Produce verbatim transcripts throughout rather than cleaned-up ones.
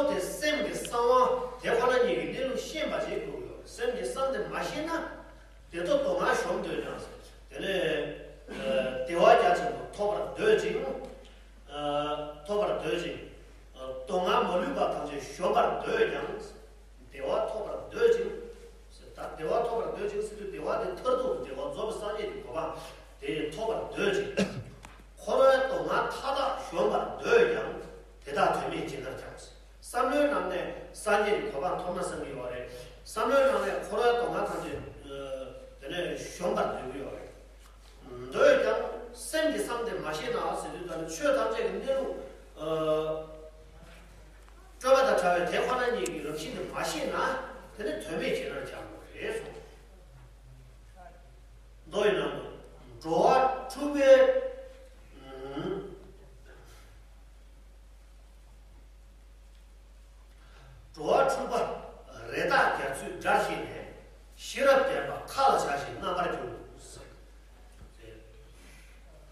དེ་སེམས་ཀྱི་གསང་བ་དེ་ཁོ་ན་ཉིད་ཀྱི་གནས་ལུགས་ཤེས་པ་ཞིག་དགོས་ཀྱི་ཡོད། སེམས་ཀྱི་གསང་དེ་མ་ཤེས་ན། དེ་ཚོ་དོ་སྣང་ཞོམ་འདོད་ཀྱང་། དེ་ནས་བདེ་བ་རྒྱ་ཆེན་པོ་ཐོབ་པར་འདོད་ཅིང་། ཐོབ་པར་འདོད་ཅིང་། དོ་སྣང་མ་ལུས་པ་ཐམས་ཅད་ཞོམ་པར་འདོད་ཀྱང་། བདེ་བ་ཐོབ་པར་འདོད་ཅིང་། ད་བདེ་བ་ཐོབ་པར་འདོད་ཅིང་ཟེར་དུས་བདེ་བ་དེ་མཐར་ཐུག་གི་བདེ་བ་རྫོགས་པའི་སངས་རྒྱས་ཀྱི་གོ་འཕང་དེ་ཐོབ་པར་འདོད་ཅིང་། འཁོར་བའི་དོ་སྣང་མཐའ་དག་ཞོམ་པར་འདོད་ཀྱང་། དེ་དག་དོན་མེད་ཇི་ལྟར་ཀྱང་། བསམ་བློའི་ནང་ནས་སངས་རྒྱས་ཀྱི་གོ་འཕང་ཐོབ་ན་བསམ་གྱི་ཡོད་རེད། བསམ་བློའི་ནང་ནས་འཁོར་བའི་དོ་སྣང་ཐམས་ཅད་དེ་ནས་ཞོམ་པར་འདོད་ཀྱི་ཡོད་རེད། འདོད་ཀྱང་སེམས་ཀྱི་གསང་དེ་མ་ཤེས་ན་ཟེར་དུས། ད་ནི་ཆོས་ཐམས་ཅད་ཀྱི་གནས་ལུགས་སྤྲོས་པ་དང་བྲལ་བའི་དེ་ཁོ་ན་ཉིད་ཀྱི་རང་བཞིན་དེ་མ་ཤེས་ན། དེ་ནི་དོན་མེད་ཇི་ལྟར་ཀྱང་རེད་གསུངས། མདོ་ཡི་ནང་དུ་འགྲོ་བ་འཁྲུལ་པའི། འགྲོ་བ་འཁྲུལ་པ་རི་དྭགས་རྒྱ་མཚོའི་སྒྲར་ཞེན་ནས། ཤེས་རབ་ལྡན་པ་མཁའ་ལ་ཆགས་ཤིང་རྣམ་པར་འགྱུར།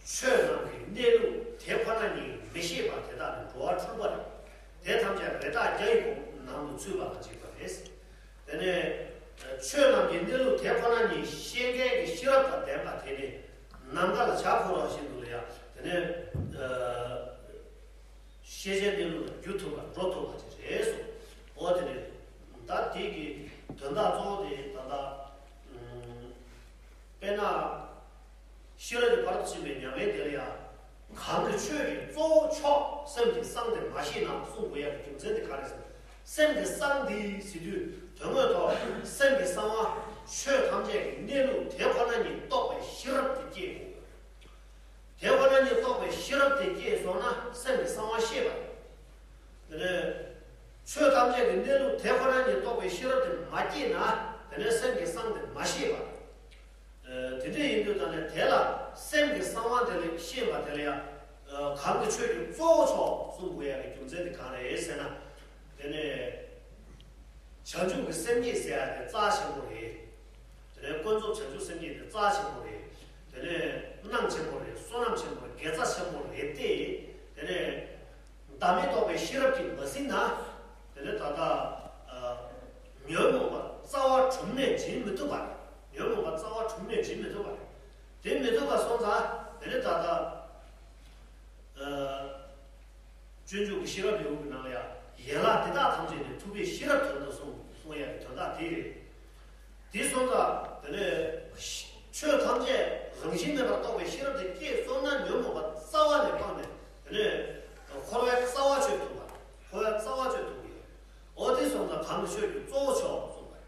ཆོས་རྣམས་ཀྱི་གནས་ལུགས་དེ་ཁོ་ན་ཉིད་མི་ཤེས་པ་དེ་དག་ནི་འགྲོ་བ་འཁྲུལ་པ་རེད། དེ་ཐམས་ཅད་རི་དྭགས་རྒྱ་ཡི་ནང་དུ་ཚུད་པ་དང་གཅིག་པ་རེད། དེ་ནས་ཆོས་རྣམས་ཀྱི་གནས་ལུགས་དེ་ཁོ་ན་ཉིད་ཤེས་མཁན་གྱི་ཤེས་རབ་དང་ལྡན་པ་དེ་ནི་ནམ་མཁའ་ལ་བྱ་འཕུར་བ་བཞིན་དུ་ལ་ཡང་། དེ་ནས་ཤེས་བྱའི་གནས་ལུགས་ལ་འགྱུར་ཐུབ་པ་འགྲོ་ཐུབ་པ་དེ་རེད་གསུངས། འོ་དེ་ནས་ད་དེ་གི་དོན་དག་གཙོ་བོ་དེ་ད་ལྟ་དཔེར་ན། ཤེས་རབ་ཀྱི་ཕ་རོལ་ཏུ་ཕྱིན་པའི་ཉམས་ལེན་དེ་ལ་ཡང་། གང་གི་ཆོས་ཀྱི་གཙོ་བོ་མཆོག་སེམས་ཀྱི་གསང་དེ་མ་ཤེས་ན་གསུང་དགོས་ཡག་གི་རྒྱུ་མཚན་དེ་ག་རེ་ཟེར། སེམས་ཀྱི་གསང་འདི་ཟེར་དུས་དོན་དངོས་ཐོག་སེམས་ཀྱི་གསང་བ་ཆོས་ཐམས་ཅད་ཀྱི་གནས་ལུགས་དེ་ཁོ་ན་ཉིད་རྟོགས་པའི་ཤེས་རབ་དེ་སྐྱེས་དགོས། དེ་ཁོ་ན་ཉིད་རྟོགས་པའི་ཤེས་རབ་དེ་སྐྱེས་སོང་ན་སེམས་ཀྱི་གསང་བ་ཤེས་པ་རེད། དེ་ནས་ཆོས་ཐམས་ཅད་ཀྱི་གནས་ལུགས་དེ་ཁོ་ན་ཉིད་རྟོགས་པའི་ཤེས་རབ་དེ་མ་སྐྱེས་ན། དེ་ནས་སེམས་ཀྱི་གསང་དེ་མ་ཤེས་པ་རེད། དེ་འདྲ་ཡིན་དུས་ད་ནི་དེ་ལ་སེམས་ཀྱི་གསང་བ་དེ་ལ་ཤེས་པ་དེ་ལ་ཡང་། གང་གི་ཆོས་ཀྱི་གཙོ་བོ་མཆོག་གསུང་དགོས་ཡ་གི་རྒྱུ་མཚན་དེ་གང་རེད་ཟེར་ན། དེ་ནས་བྱང་ཆུབ་ཀྱི་སེམས་བསྐྱེད་ཟེར་ཡ་དེ་རྩ་ཆེན་པོ་རེད། དེ་ནས་ཀུན་རྫོབ་བྱང་ཆུབ་སེམས་བསྐྱེད་དེ་རྩ་ཆེན་པོ་རེད། དེ་ནས་གནང་ཆེན་པོ་རེད། བསོད་ནམས་ཆེན་པོ་རེད། དགེ་རྩ་ཆེན་པོ་རེད་དེ། དེ་ནས་བདག་མེད་རྟོགས་པའི་ཤེས་རབ་ཀྱིས་མ་ཟིན་ན། དེ་ནས་ད་ལྟ་ཉོན་མོངས་པ་རྩ་བ་གྲུབ་ནས་འབྱིན་མི་ཐུབ་པ་རེད། ཉོན་མོངས་པ་རྩ་བ་གྲུབ་ནས་འབྱིན་མི་ཐུབ་པ་རེད། དེ་མི་ཐུབ་པ་སོང་ཙང་དེ་ནས་ད་ལྟ་སྤྱོད་འཇུག་གི་ཤེས་རབ་ལེའུ་གི་ནང་ལ་ཡང་། ཡན་ལག་འདི་དག་ཐམས་ཅད་ནི་ཐུབ་པའི་ཤེས་རབ་དོན་དུ་གསུངས་གསུངས་ཡ་གི་དོན་དག་དེ་རེད། དེ་སོང་ཙང་དེ་ནས་ཆོས་ཐམས་ཅད་རང་བཞིན་མེད་པར་རྟོགས་པའི་ཤེས་རབ་དེ་སྐྱེས་སོང་ན་ཉོན་མོངས་པ་རྩ་བ་ནས་སྤངས་ནས། དེ་ནས་འཁོར་བའི་རྩ་བ་གཅོད་ཐུབ་པ། འཁོར་བའི་རྩ་བ་གཅོད་ཐུབ་ཀྱི་ཡོད། འོ་དེ་སོང་ཙང་གང་གི་ཆོས་ཀྱི་གཙོ་བོ་མཆོག་གསུངས་པ་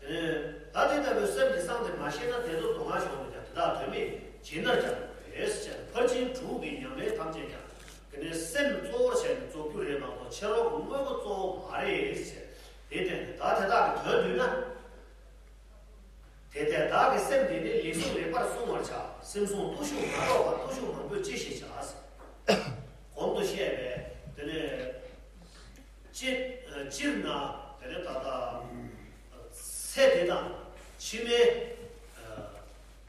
རེད། དེ་ནས་ད་དེ་ལྟ་བུའི་སེམས་ཀྱི་གསང་དེ་མ་ཤེས་ན། དེ་ཚོ་དོ་སྣང་ཞོག་ནས་ཀྱང་དེ་དག་དོན་མེད་ཇི་ལྟར་ཀྱང་རེད་ཟེར། ཕར་ཕྱིན་དྲུག་གི་ཉམས་ལེན་ཐམས་ཅད་ཀྱང་དེ་ནས་སེམས་གཙོ་བོར་བྱས་ནས་རྫོགས་རྒྱུ་རེད་མ་གཏོགས་ཕྱི་རོལ་གྱི་དངོས་པོ་གཙོ་བོ་མ་རེད་ཟེར། དེ་བརྟེན་ནས་ད་དེ་དག་གི་དོན་བསྡུས་ན། དེ་ལྟས་བདག་གི་སེམས་དེ་ནི་ལེགས་ཟུང་ལེགས་པར་བསྲུང་བར་བྱ། སེམས་བསྲུང་བརྟུལ་ཞུགས་མ་གཏོགས་པ་བརྟུལ་ཞུགས་མང་པོས་ཅི་ཞིག་བྱ། གོང་དུ་བཤད་པའི་དེ་ནས་སྤྱིར་སྤྱིར་ན་དེ་ནས་ད་ལྟ་ཚེ་འདི་དང་ཕྱི་མའི་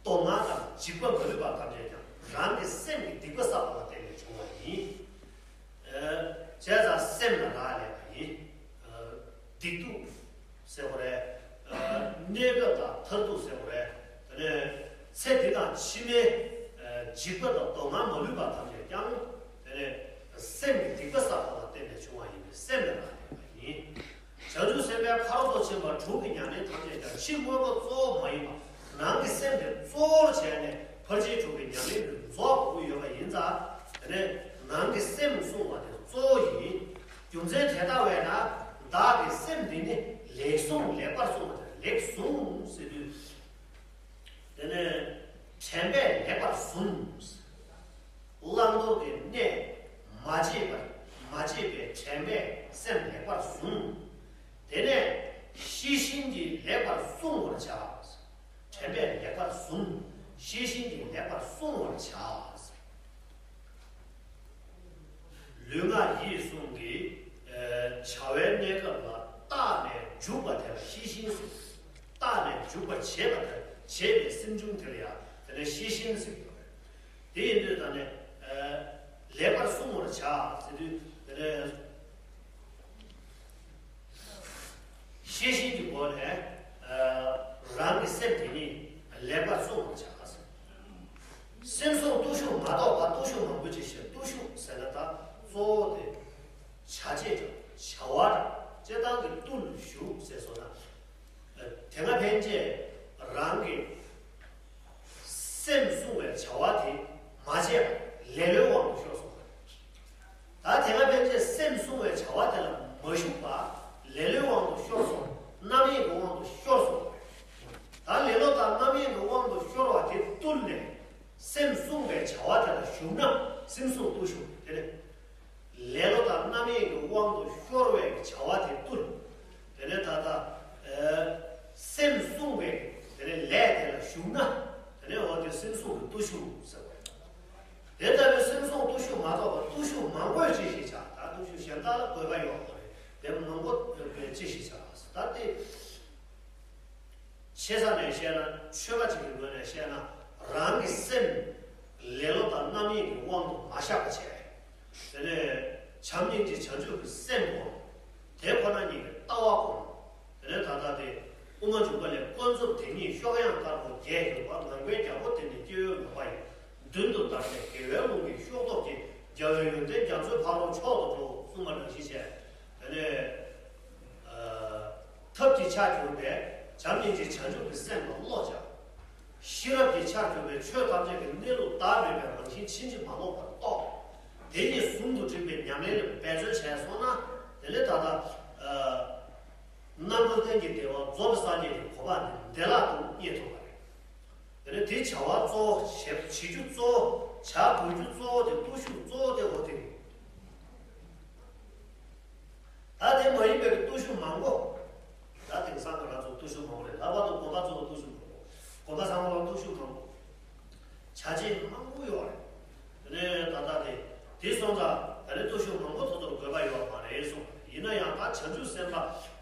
དོ་སྣང་དང་འཇིགས་པ་མ་ལུས་པ་ཐམས་ཅད་ཀྱང་རང་གི་སེམས་ཀྱི་སྡིག་པ་བསགས་པ་ལ་བརྟེན་ནས་བྱུང་བ་ཡིན། བྱས་ཙང་སེམས་ལ་རག་ལས་པ་ཡིན། སྡིག་སྡུག་ཟེར་བ་རེད། གནས་སྐབས་དང་མཐར་ཐུག་ཟེར་བ་རེད། དེ་ནས་ཚེ་འདི་དང་ཕྱི་མའི་འཇིགས་པ་དང་དོ་སྣང་མ་ལུས་པ་ཐམས་ཅད་ཀྱང་དེ་ནས་སེམས་ཀྱི་སྡིག་པ་བསགས་པ་ལ་བརྟེན་ནས་བྱུང་བ་ཡིན་པས་སེམས་ལ་རག་ལས་པ་ཡིན། བྱང་ཆུབ་སེམས་དཔའི་ཕ་རོལ་ཏུ་ཕྱིན་པ་དྲུག་གི་ཉམས་ལེན་ཐམས་ཅད་ཀྱང་ཕྱི་དངོས་པོ་གཙོ་བོ་མ་ཡིན་པ། ནང་གི་སེམས་དེ་གཙོ་བོར་བྱས་ནས་ཕར་ཕྱིན་དྲུག་གི་ཉམས་ལེན་དེ་རྫོགས་དགོས་ཡོད་པ་ཡིན་ཙང་། དེ་ནས་ནང་གི་སེམས་བསྲུང་བ་དེ་གཙོ་བོ་ཡིན། རྒྱུ་མཚན་དེ་ལྟ་བས་ན་བདག་གི་སེམས་འདི་ནི་ལེགས་བསྲུང་ལེགས་པར་བསྲུང་བ་དེ། ལེགས་བསྲུང་ཟེར་དུས། དེ་ནས་དྲན་པས་ལེགས་པར་བཟུང་། བླང་དོར་གྱི་གནས་མ་བརྗེད་པར་མ་བརྗེད་པའི་དྲན་པས་སེམས་ལེགས་པར་བཟུང་། དེ་ནས་ཤེས་བཞིན་གྱིས་ལེགས་པར་བསྲུང་བར་བྱ། དྲན་པས་ལེགས་པར་བཟུང་། ཤེས་བཞིན་གྱིས་ལེགས་པར་བསྲུང་བར་བྱ། བྱེད་ཀྱང་བྱ་བ་དང་བྱེད་སྟངས་ཀྱི་བསྟུན་ཞུགས་ཟེར་སོང་ན། དེ་སྔ་ཕན་ཆད་རང་གི་སེམས་བསྲུང་བའི་བྱ་བ་དེ་མ་བྱས་པར་ལེ་ལོའི་དབང་དུ་ཤོར་སོང་བ་རེད། ད་དེ་སྔ་ཕན་ཆད་སེམས་བསྲུང་བའི་བྱ་བ་དེ་ལ་མ་ཞུགས་པར་ལེ་ལོའི་དབང་དུ་ཤོར་སོང་། རྣམ་གཡེང་གི་དབང་དུ་ཤོར་སོང་བ་རེད། ད་ལེ་ལོ་དང་རྣམ་གཡེང་གི་དབང་དུ་ཤོར་བ་དེ་བཏུལ་ནས་སེམས་བསྲུང་བའི་བྱ་བ་དེ་ལ་ཞུགས་ན་སེམས་བསྲུང་བསྟུན་ཞུགས་དེ་ནི། ལེ་ལོ་དང་རྣམ་གཡེང་གི་དབང་དུ་ཤོར་བའི་བྱ་བ་དེ་བཏུལ། དེ་ནས་ད་ལྟ་ཨ་སེམས་བསྲུང་བའི་དེ་ནས་ལས་དེ་ལ་ཞུགས་ན། དེ་ནས་འོ་དེ་སེམས་བསྲུང་གི་བསྟུན་ཞུགས་ཟེར་བ་རེད། དེ་ལྟ་བུའི་སེམས་བསྲུང་བསྟུན་ཞུགས་མ་གཏོགས་པ་བསྟུན་ཞུགས་མང་པོས་ཅི་ཞིག་བྱ། ད་བསྟུན་ཞུགས་གཞན་དག་ལ་དགོས་པ་ཡོད་པ་རེད། དེ་མང་པོ་ཅི་ཞིག་བྱ། ད་དེ། ཆེ་ས་ནས་བཤད་ན། ཆོས་པ་ཅིག་གི་ངོས་ནས་བཤད་ན། རང་གི་སེམས་ལེ་ལོ་དང་རྣམ་གཡེང་གི་དབང་དུ་མ་བཞག་པ་བྱས། དེ་ནས་བྱམས་སྙིང་རྗེ་བྱང་ཆུབ་ཀྱི་སེམས་སྒོམ། དེ་ཁོ་ན་ཉིད་ཀྱི་ལྟ་བ་སྒོམ། དེ་ནས་ད་ལྟ་དེ་དབུ་མ་འཇུག་པ་ལས་ཀུན་རྫོབ་དེ་ཉིད་གཤོག་ཡངས་དཀར་པོ་རྒྱས་གྱུར་པ། ངང་པའི་རྒྱལ་པོ་དེ་ནི་སྐྱེ་བོའི་ངང་པ་ཡིན། མདུན་དུ་བདར་ནས་དགེ་བའི་རླུང་གིས་གཤོག་ཐོག་སྐྱེད། རྒྱལ་བའི་ཡོན་ཏན་རྒྱ་མཚོའི་ཕ་རོལ་མཆོག་ཏུ་འགྲོ། གསུངས་པ་ནང་བཞིན་བྱས། དེ་ནས། ཐབས་ཀྱི་ཆ་གྱུར་པའི་བྱམས་སྙིང་རྗེ་བྱང་ཆུབ་ཀྱི་སེམས་ལ་བློ་སྦྱང་། ཤེས་རབ་ཀྱི་ཆ་གྱུར་པའི་ཆོས་ཐམས་ཅད་ཀྱི་གནས་ལུགས་བདག་མེད་པའི་རང་བཞིན་ཕྱིན་ཅི་མ་ལོག་པར་རྟོགས། དེ་ཉིད་ཟུང་དུ་འབྲེལ་བའི་ཉམས་ལེན་ལ་འབད་བརྩོན་བྱས་སོང་ན། དེ་ལས་ད་ལྟ་རྣམ་གྲོལ་གཏན་གྱི་བདེ་བ་རྫོགས་པའི་སངས་རྒྱས་ཀྱི་གོ་འཕང་དེ་བདེ་བླག་ཏུ་རྙེད་ཐུབ་པ་རེད། དེ་ནས་དེ་བྱ་བ་གཙོ་བོ་བྱེད་བྱེད་རྒྱུ་གཙོ་བོ། བྱ་དགོས་རྒྱུ་གཙོ་བོ་དེ། བསྟུན་ཞུགས་གཙོ་བོ་དེ་འོ་དེ་རེད། ད་དེ་མ་ཡིན་པའི་བསྟུན་ཞུགས་མང་པོ། ད་དེང་སང་ང་རང་ཚོ་བསྟུན་ཞུགས་མང་པོ་རེད། ལྷག་པར་དུ་དགོན་པ་ཚོ་ལ་བསྟུན་ཞུགས་མང་པོ། དགོན་པ་ཚང་མ་ལ་བསྟུན་ཞུགས་མང་པོ། བྱ་བྱེད་མང་པོ་ཡོད་རེད། དེ་ནས་ད་ལྟ་དེ་དེ་སོང་ཙང་ད་ནི་བསྟུན་ཞུགས་མང་པོ་ཐོག་ཐོག་དགོས་པ་ཡོད་མ་རེད་གསུངས། ཡིན་ན་ཡང་ད་བྱང་ཆུབ་སེམས་དཔའ།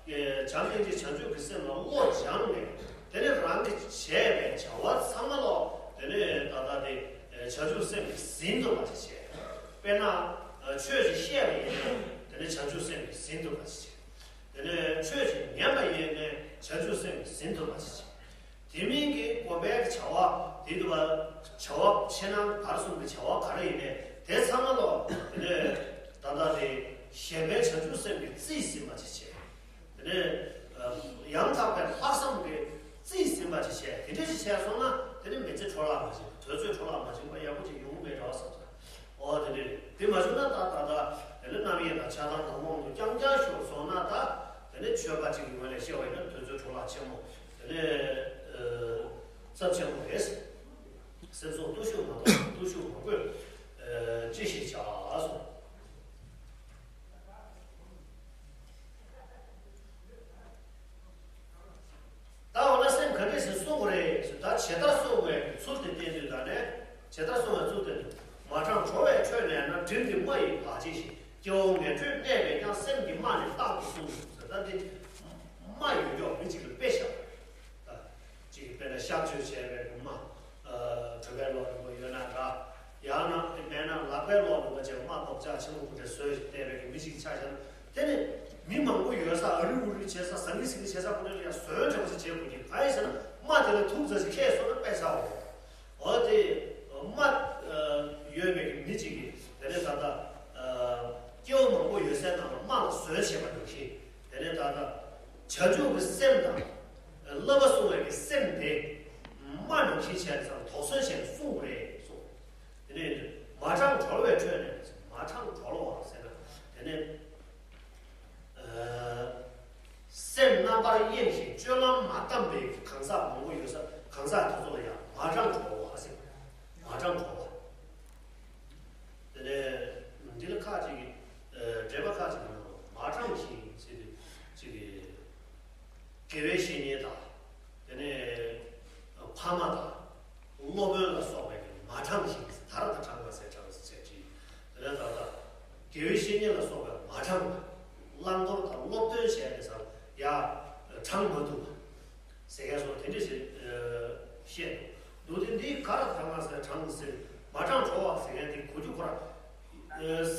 བྱམས་སྙིང་རྗེ་བྱང་ཆུབ་ཀྱི་སེམས་ལ་བློ་སྦྱངས་ནས། དེ་ནས་རང་གིས་བྱས་པའི་བྱ་བ་ཚང་མ་ལ་དེ་ནས་ད་ལྟ་དེ་བྱང་ཆུབ་སེམས་ཀྱིས་ཟིན་ཐུབ་པ་ཞིག་བྱས། དཔེར་ན་ཆོས་ཤིག་བཤད་པ་ཡིན་ན་དེ་ནས་བྱང་ཆུབ་སེམས་ཀྱིས་ཟིན་ཐུབ་པ་ཞིག་བྱས། དེ་ནས་ཆོས་ཤིག་ཉན་པ་ཡིན་ནའི་བྱང་ཆུབ་སེམས་ཀྱིས་ཟིན་ཐུབ་པ་ཞིག་བྱས། དེ་མིན་གྱི་དགོན་པའི་བྱ་བ་དེ་དུ་བ། བྱ་བ་ཕྱི་ནང་བར་གསུམ་གྱི་བྱ་བ་ག་རེ་ཡིན་ནའི་དེ་ཚང་མ་ལོ་དེ་ནས་ད་ལྟ་དེ་གཞན་ཕན་བྱང་ཆུབ་སེམས་ཀྱིས་རྩིས་ཟིན་པ་ཞིག་བྱས། དེ་ནས་ཡང་དག་པའི་ལྷག་བསམ་གྱིས་རྩིས་ཟིན་པ་ཞིག་བྱས། དེ་འདྲ་ཞིག་བྱས་སོང་ན་དེ་ནི་མི་ཚེ་འཕྲོ་བརླག་མ་བྱེད་པ། དུས་ཚོད་འཕྲོ་བརླག་མ་བྱེད་པ་ཡག་པོ་ཅིག་ཡོང་གི་མེད་འགྲོ་བསམ་སོང་། འོ་དེ་ནི་དེ་མ་བྱུང་ན་ད་ད་ད་དེ་ནི་རྣམ་གཡེང་དང་ཆགས་སྡང་དང་དབང་དུ་རྐྱང་རྐྱང་ཤོར་སོང་ན། ད་དེ་ནི་ཆོས་པ་གཅིག་གི་ངོས་ནས་བཤད་པ་ཡིན་ན་དུས་ཚོད་འཕྲོ་བརླག་ཆེན་མོ། དེ་ནི་ཚབས་ཆེན་པོ་རེད། སེམས་བསྲུང་བསྟུན་ཞུགས་མ་གཏོགས་བསྟུན་ཞུགས་མང་པོས་ཅི་ཞིག་བྱ་གསུངས། ད་འོ་ན་སེམས་ག་འདྲས་སེ་བསྲུང་དགོས་རེད་ཟེར། ད་ཇི་ལྟར་བསྲུང་བའི་ཚུལ་དེ་བསྟན་དུས་ད་ནས་ཇི་ལྟར་བསྲུང་བའི་ཚུལ་བསྟན་དུས། མ་དྲང་བྲོ་བའི་ཁྲོད་ནས་ན། སྒྲིམ་སྟེ་སྨྲ་ཡིས་བག་བྱེད་ཅིང་། སྐྱེ་བོ་ངན་འགྲོས་གནས་པས་ཀྱང་། སེམས་ཀྱི་སྨྲ་ནི་རྟག་ཏུ་བསྲུང་ཟེར། ད་འདི་སྨྲ་ཡོད་ཀྱོག་མི་གཅིག་ལ་དཔེ་བཞག་པ་རེད། ད་གཅིག་གིས་དཔེར་ན་གཤག་བཅོས་བྱས་པའི་སྨྲ། གྲོད་པའི་ལོགས་ནས་ཡོད་ན་འདྲ། ཡང་ན་དེ་མེད་ན་ལག་པའི་ལོགས་ནས་བྱས་སྨྲ་རྡོག་རྩ་ཆེན་པོ་དེ་འདྲ་བཟོས་ཤིག་བལྟས་པའི་མི་གཅིག་ཆ་བཞག་ན། དེ་ནི་མི་མང་པོ་ཡོད་ས། ཨ་རི་ཨུ་རི་བྱེད་ས། ཟང་ངི་ཟིང་ངི་བྱེད་ས་ཁོ་རེ་ལ་ཡང་བཟོས་འདྲ་པོ་ཞིག་བྱེད་དགོས་ཀྱི། གང་ཡིན་ཟེར་ན་སྨྲ་དེ་ལ་ཐུག་ཙམ་ཞིག་ཁེལ་སོང་ན་དཔེ་ཚ་བོ། འོ་དེ་སྨྲ་ཡོད་པའི་མི་གཅིག་གིས་དེ་ནས་ད་ལྟ་སྐྱེ་བོ་མང་པོ་ཡོད་སའི་ནང་ལ་སྨྲ་ལ་བཟོས་བྱས་པ་ནང་བཞིན། དེ་ནས་ད་ལྟ་བྱང་ཆུབ་ཀྱི་སེམས་དང་བསླབ་པ་སྲུང་བའི་གི་སེམས་དེ་སྨྲ་ནང་བཞིན་བྱས་ཙང་དོགས་ཟོན་བྱས་ནས་བསྲུང་དགོས་རེད་གསུངས། དེ་ནས་མ་དྲང་བྲོ་བའི་ཁྲོད་ནས། མ་དྲང་བྲོ་བ་ཟེར་ན་དེ་ནས། སེམས་རྣམ་པར་གཡེང་ཞིང་སྤྱོད་ལམ་མ་བསྡམས་པའི་གང་ཟག་མང་པོ་ཡོད་ས། གང་ཟག་དེ་ཚོ་ལ་ཡང་མ་དྲང་བྲོ་བ་ཟེར། མ་དྲང་བྲོ་བ། དེ་ནས་འདི་ལ་ཁ་ཅིག་གིས། འགྲེལ་པ་ཁ་ཅིག་གིས་མ་དྲང་ཞིང་ཟེར་དུས་ཅིག་གིས། དགེ་བའི་བཤེས་གཉེན་དང་། དེ་ནས་ཕ་མ་དང་། སློབ་དཔོན་ལ་སོགས་པའི་མ་དྲང་ཞིང་། དར་དང་དྲང་བ་ཟེར་དྲང་ཟེར་ཅིག་དེ་ནས་ད་ལྟ་དགེ་བའི་བཤེས་གཉེན་ལ་སོགས་པའི་མ་དྲང་བ། བླང་དོར་དང་སློབ་སྟོན་བྱས་ནས་ས་ཡ་དྲང་མ་ཐུབ་པ་ཟེར་མཁན་སོགས་དེ་འདྲ་ཞིག་བཤད་འདུག་དེ་འདི་གར་དྲང་བ་ཟེར་དྲང་ཟེར། མ་དྲང་བྲོ་བ་ཟེར་མཁན་དེ་གོ་རྒྱུ་ཁོ་རང་།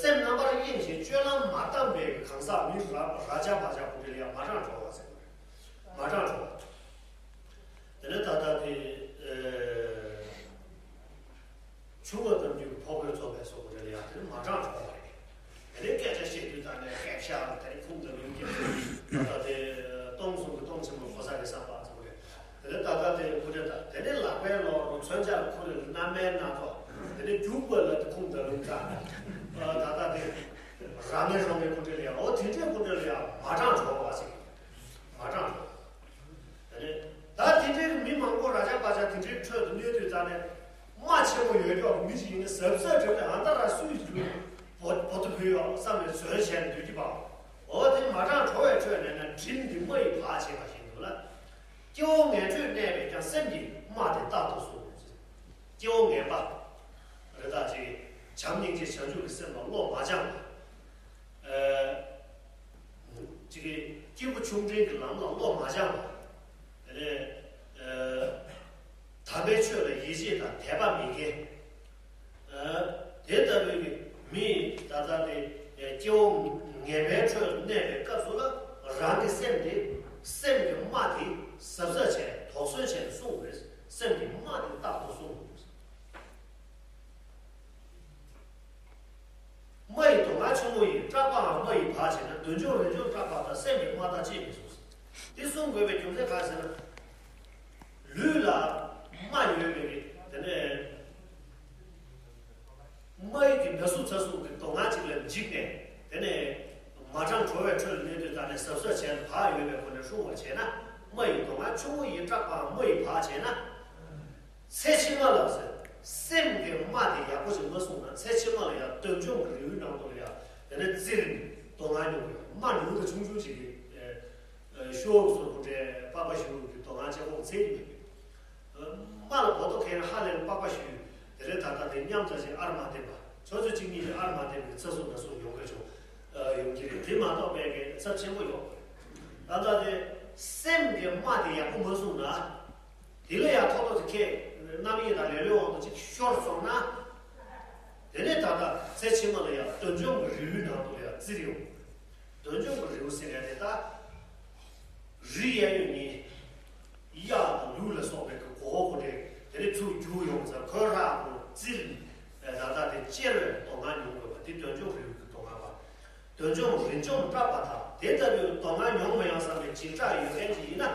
སེམས་རྣམ་པར་གཡེང་ཞིང་སྤྱོད་ལམ་མ་བསྡམས་པའི་གང་ཟག་མི་ར་ར་ཅག་བ་ཅག་གོ་འདྲ་ལ་ཡང་མ་དྲང་བྲོ་བ་ཟེར་དགོས་རེད། མ་དྲང་བྲོ་བ། དེ་ནས་ད་ལྟ་དེ། ཆུ་བ་ལྟ་བུའི་ཕོ་རྒོད་ཚོ་བས་སོགས་པ་རེ་ལ་ཡང་དེ་ནི་མ་དྲང་བྲོ་བ་རེད། དེ་ནས་སྐད་ཆ་བཤད་དུས་ད་ནས་སྐད་ཆ་ རང་ངན་རང་ངན་སྐུ་འདྲེན་ལ་ཡང་འོ་དེ་འདྲའི་སྐུ་འདྲེན་ལ་ཡང་མ་གྲངས་གྲོགས་པ་ཞིག་མ་གྲངས་གྲོགས། དེ་ནས་ད་དེ་འདྲའི་མི་མང་པོ་ར་ཅག་པ་ཅག་དེ་འདྲའི་ཁྲོད་དུ་གནས་དུས་ཙ་ནས་རྨ་ཆེན་པོ་ཡོད་ཀྱོག་མི་ཞིག་ཡིན་ན་གཟབ་གཟབ་བྱས་ནས་ཨ་ད་ར་སུའི་རྒྱུད་བོ་བོ་ཏུ་བུད་ཡོག་བསམ་ནས་བཟོས་བྱས་ནས་སྡོད་ཀྱི་པའོ། འོ་དེ་མ་གྲངས་གྲོགས་པའི་ཁྲོད་ནས་ན་དྲིན་འདི་རྨ་ཡིས་བག་བྱས་པ་བཞིན་དུ་ལ། སྐྱེ་བོ་ངན་ཁྲོད་གནས་པས་ཀྱང་སེམས་ཀྱི་རྨ་དེ་རྟག་ཏུ་བསྲུང་། སྐྱེ་བོ་ངན་པ་རེ་དག་ཅིག་བྱམས་སྙིང་རྗེ་བྱང་ཆུབ་ཀྱི་སེམས་ལ་བློ་མ་སྦྱངས་པ། ཅིག་སྐྱེས་བུ་ཆུང་འབྲིང་གི་ལམ་ལ་བློ་མ་སྦྱངས་པ། དེ་ནས་དམ་པའི་ཆོས་ལ་ཡིད་ཆེས་དང་དད་པ་མེད་མཁན། དེ་ལྟ་བུའི་མི་ད་ལྟ་དེ་སྐྱེ་བོ་ངན་པའི་ཁྲོད་གནས་པའི་སྐབས་སུ་ལ་རང་གི་སེམས་དེ་སེམས་ཀྱི་རྨ་དེ་གཟབ་གཟབ་བྱས་དོགས་ཟོན་བྱས་ནས་སྲུང་དགོས། སེམས་ཀྱི་རྨ་དེ་རྟག་ཏུ་སྲུང་དགོས། རྨ་ཡི་མདོ་སྔགས་ཆུང་ངུ་ཡིས། སྐྲག་པའང་རྨ་ཡིས་བག་བྱས་ན། འདོད་འཇོམས་རིན་འཇོམས་སྐྲག་པ་དང་། སེམས་ཀྱི་རྨ་དང་གཅིག་ནས་གསུངས། འདི་གསུང་དགོས་པའི་རྒྱུ་མཚན་གང་ཟེར་ན། ལུས་ལ་རྨ་ཡོད་པའི་དེ་ནས་རྨ་ཡི་གི་ན་ཟུག་ཚ་ཟུག་གི་མདོ་སྔགས་གཅིག་ལ་འཇིགས་ནས་དེ་ནས་མ་གྲངས་གྲོགས་པའི་ཁྲོད་ལ་གནས་དུས་ད་ནས་གཟབ་གཟབ་བྱས་ནས་བག་ཡོད་པའི་སྒོ་ནས་སྲུང་བར་བྱས་ན། རྨ་ཡི་མདོ་སྔགས་ཆུང་ངུ་ཡིས། སྐྲག་པའང་རྨ་ཡིས་བག་བྱས་ན། ཚེ་ཕྱི་མ་ལ་ཟེར། སེམས་ཀྱི་རྨ་དེ་ཡག་པོ་ཞིག་མ་བསྲུངས་ན་ཚེ་ཕྱི་མ་ལ་ཡང་འདོད་འཇོམས་ཀྱི་རི་བོའི་ནང་དུ་ལ་ཡང་དེ་ནས་བཙིར་ནས་མདོ་སྔགས་ཉུང་གི་མ་ཉུང་དུ་ཆུང་ཆུང་ཅིག་གི་ཤོག་སོར་གུ་འདྲའི་པགས་པ་བཤུས་ཀྱི་མདོ་སྔགས་ལྕགས་པོ་ཚེ་ཡིན་པས། རྨ་ལ་གོ་རྟོགས་མཁན་ཧ་ལས་པགས་པ་བཤུས་དེ་ལས་ད་ལྟ་དེ་མཉམ་དུ་ཞིག་ཨར་མ་བསྟན་པ་ཆོས་ཚོད་གཅིག་གཉིས་ཀྱི་ཨར་མ་བསྟན་པའི་ཚ་སུ་ན་སུ་ཡོང་གི་བྱུང་ཡོང་གི་རེད། དེ་མ་གཏོགས་པའི་གི་ཚབས་ཆེན་པོ་ཡོང་གི་རེད། ད་ལྟ་དེ་སེམས་ཀྱི་རྨ་དེ་ཡག་པོ་མ་བསྲུངས་ན། དེ་ལ་ཡང་ཐོག་ཐོག་ཏུ་ཁེ་རྣམ་གཡེང་དང་ལེ་ལོའི་དབང་དུ་ཅིག་ཤོར་སོང་ན། དེ་ནས་ད་ལྟ་ཚེ་ཕྱི་མ་ལ་ཡང་འདོད་འཇོམས་ཀྱི་རི་བོའི་ནང་དུ་ལ་ཡང་བཙིར་ཡོང་། འདོད་འཇོམས་ཀྱི་རི་བོ་ཟེར་ཡ་དེ་ད། རི་གཡས་གཡོན་གཉིས། གཡག་དང་ལུག་ལ་སོགས་པའི་གི་མགོ་བོ་གོ་འདྲེ་དེ་ནས་ཚུར་རྒྱུག་ཡོང་ཙང་ཁོའི་རྭ་ཁོ་བཙིར་ནས་ད་ལྟ་དེ་གཅེར་བའི་མདོ་སྔགས་ཉུང་དགོས་པ་དེ་འདོད་འཇོམས་རི་བོའི་གི་མདོ་སྔགས་པ། འདོད་འཇོམས་རིན་འཇོམས་སྐྲག་པ་དང་དེ་ལྟ་བུའི་མདོ་སྔགས་མྱོང་མི་ཡོང་བསམ་པའི་འཇིགས་སྐྲག་ཡོད་མཁན་ཅིག་ཡིན་ན།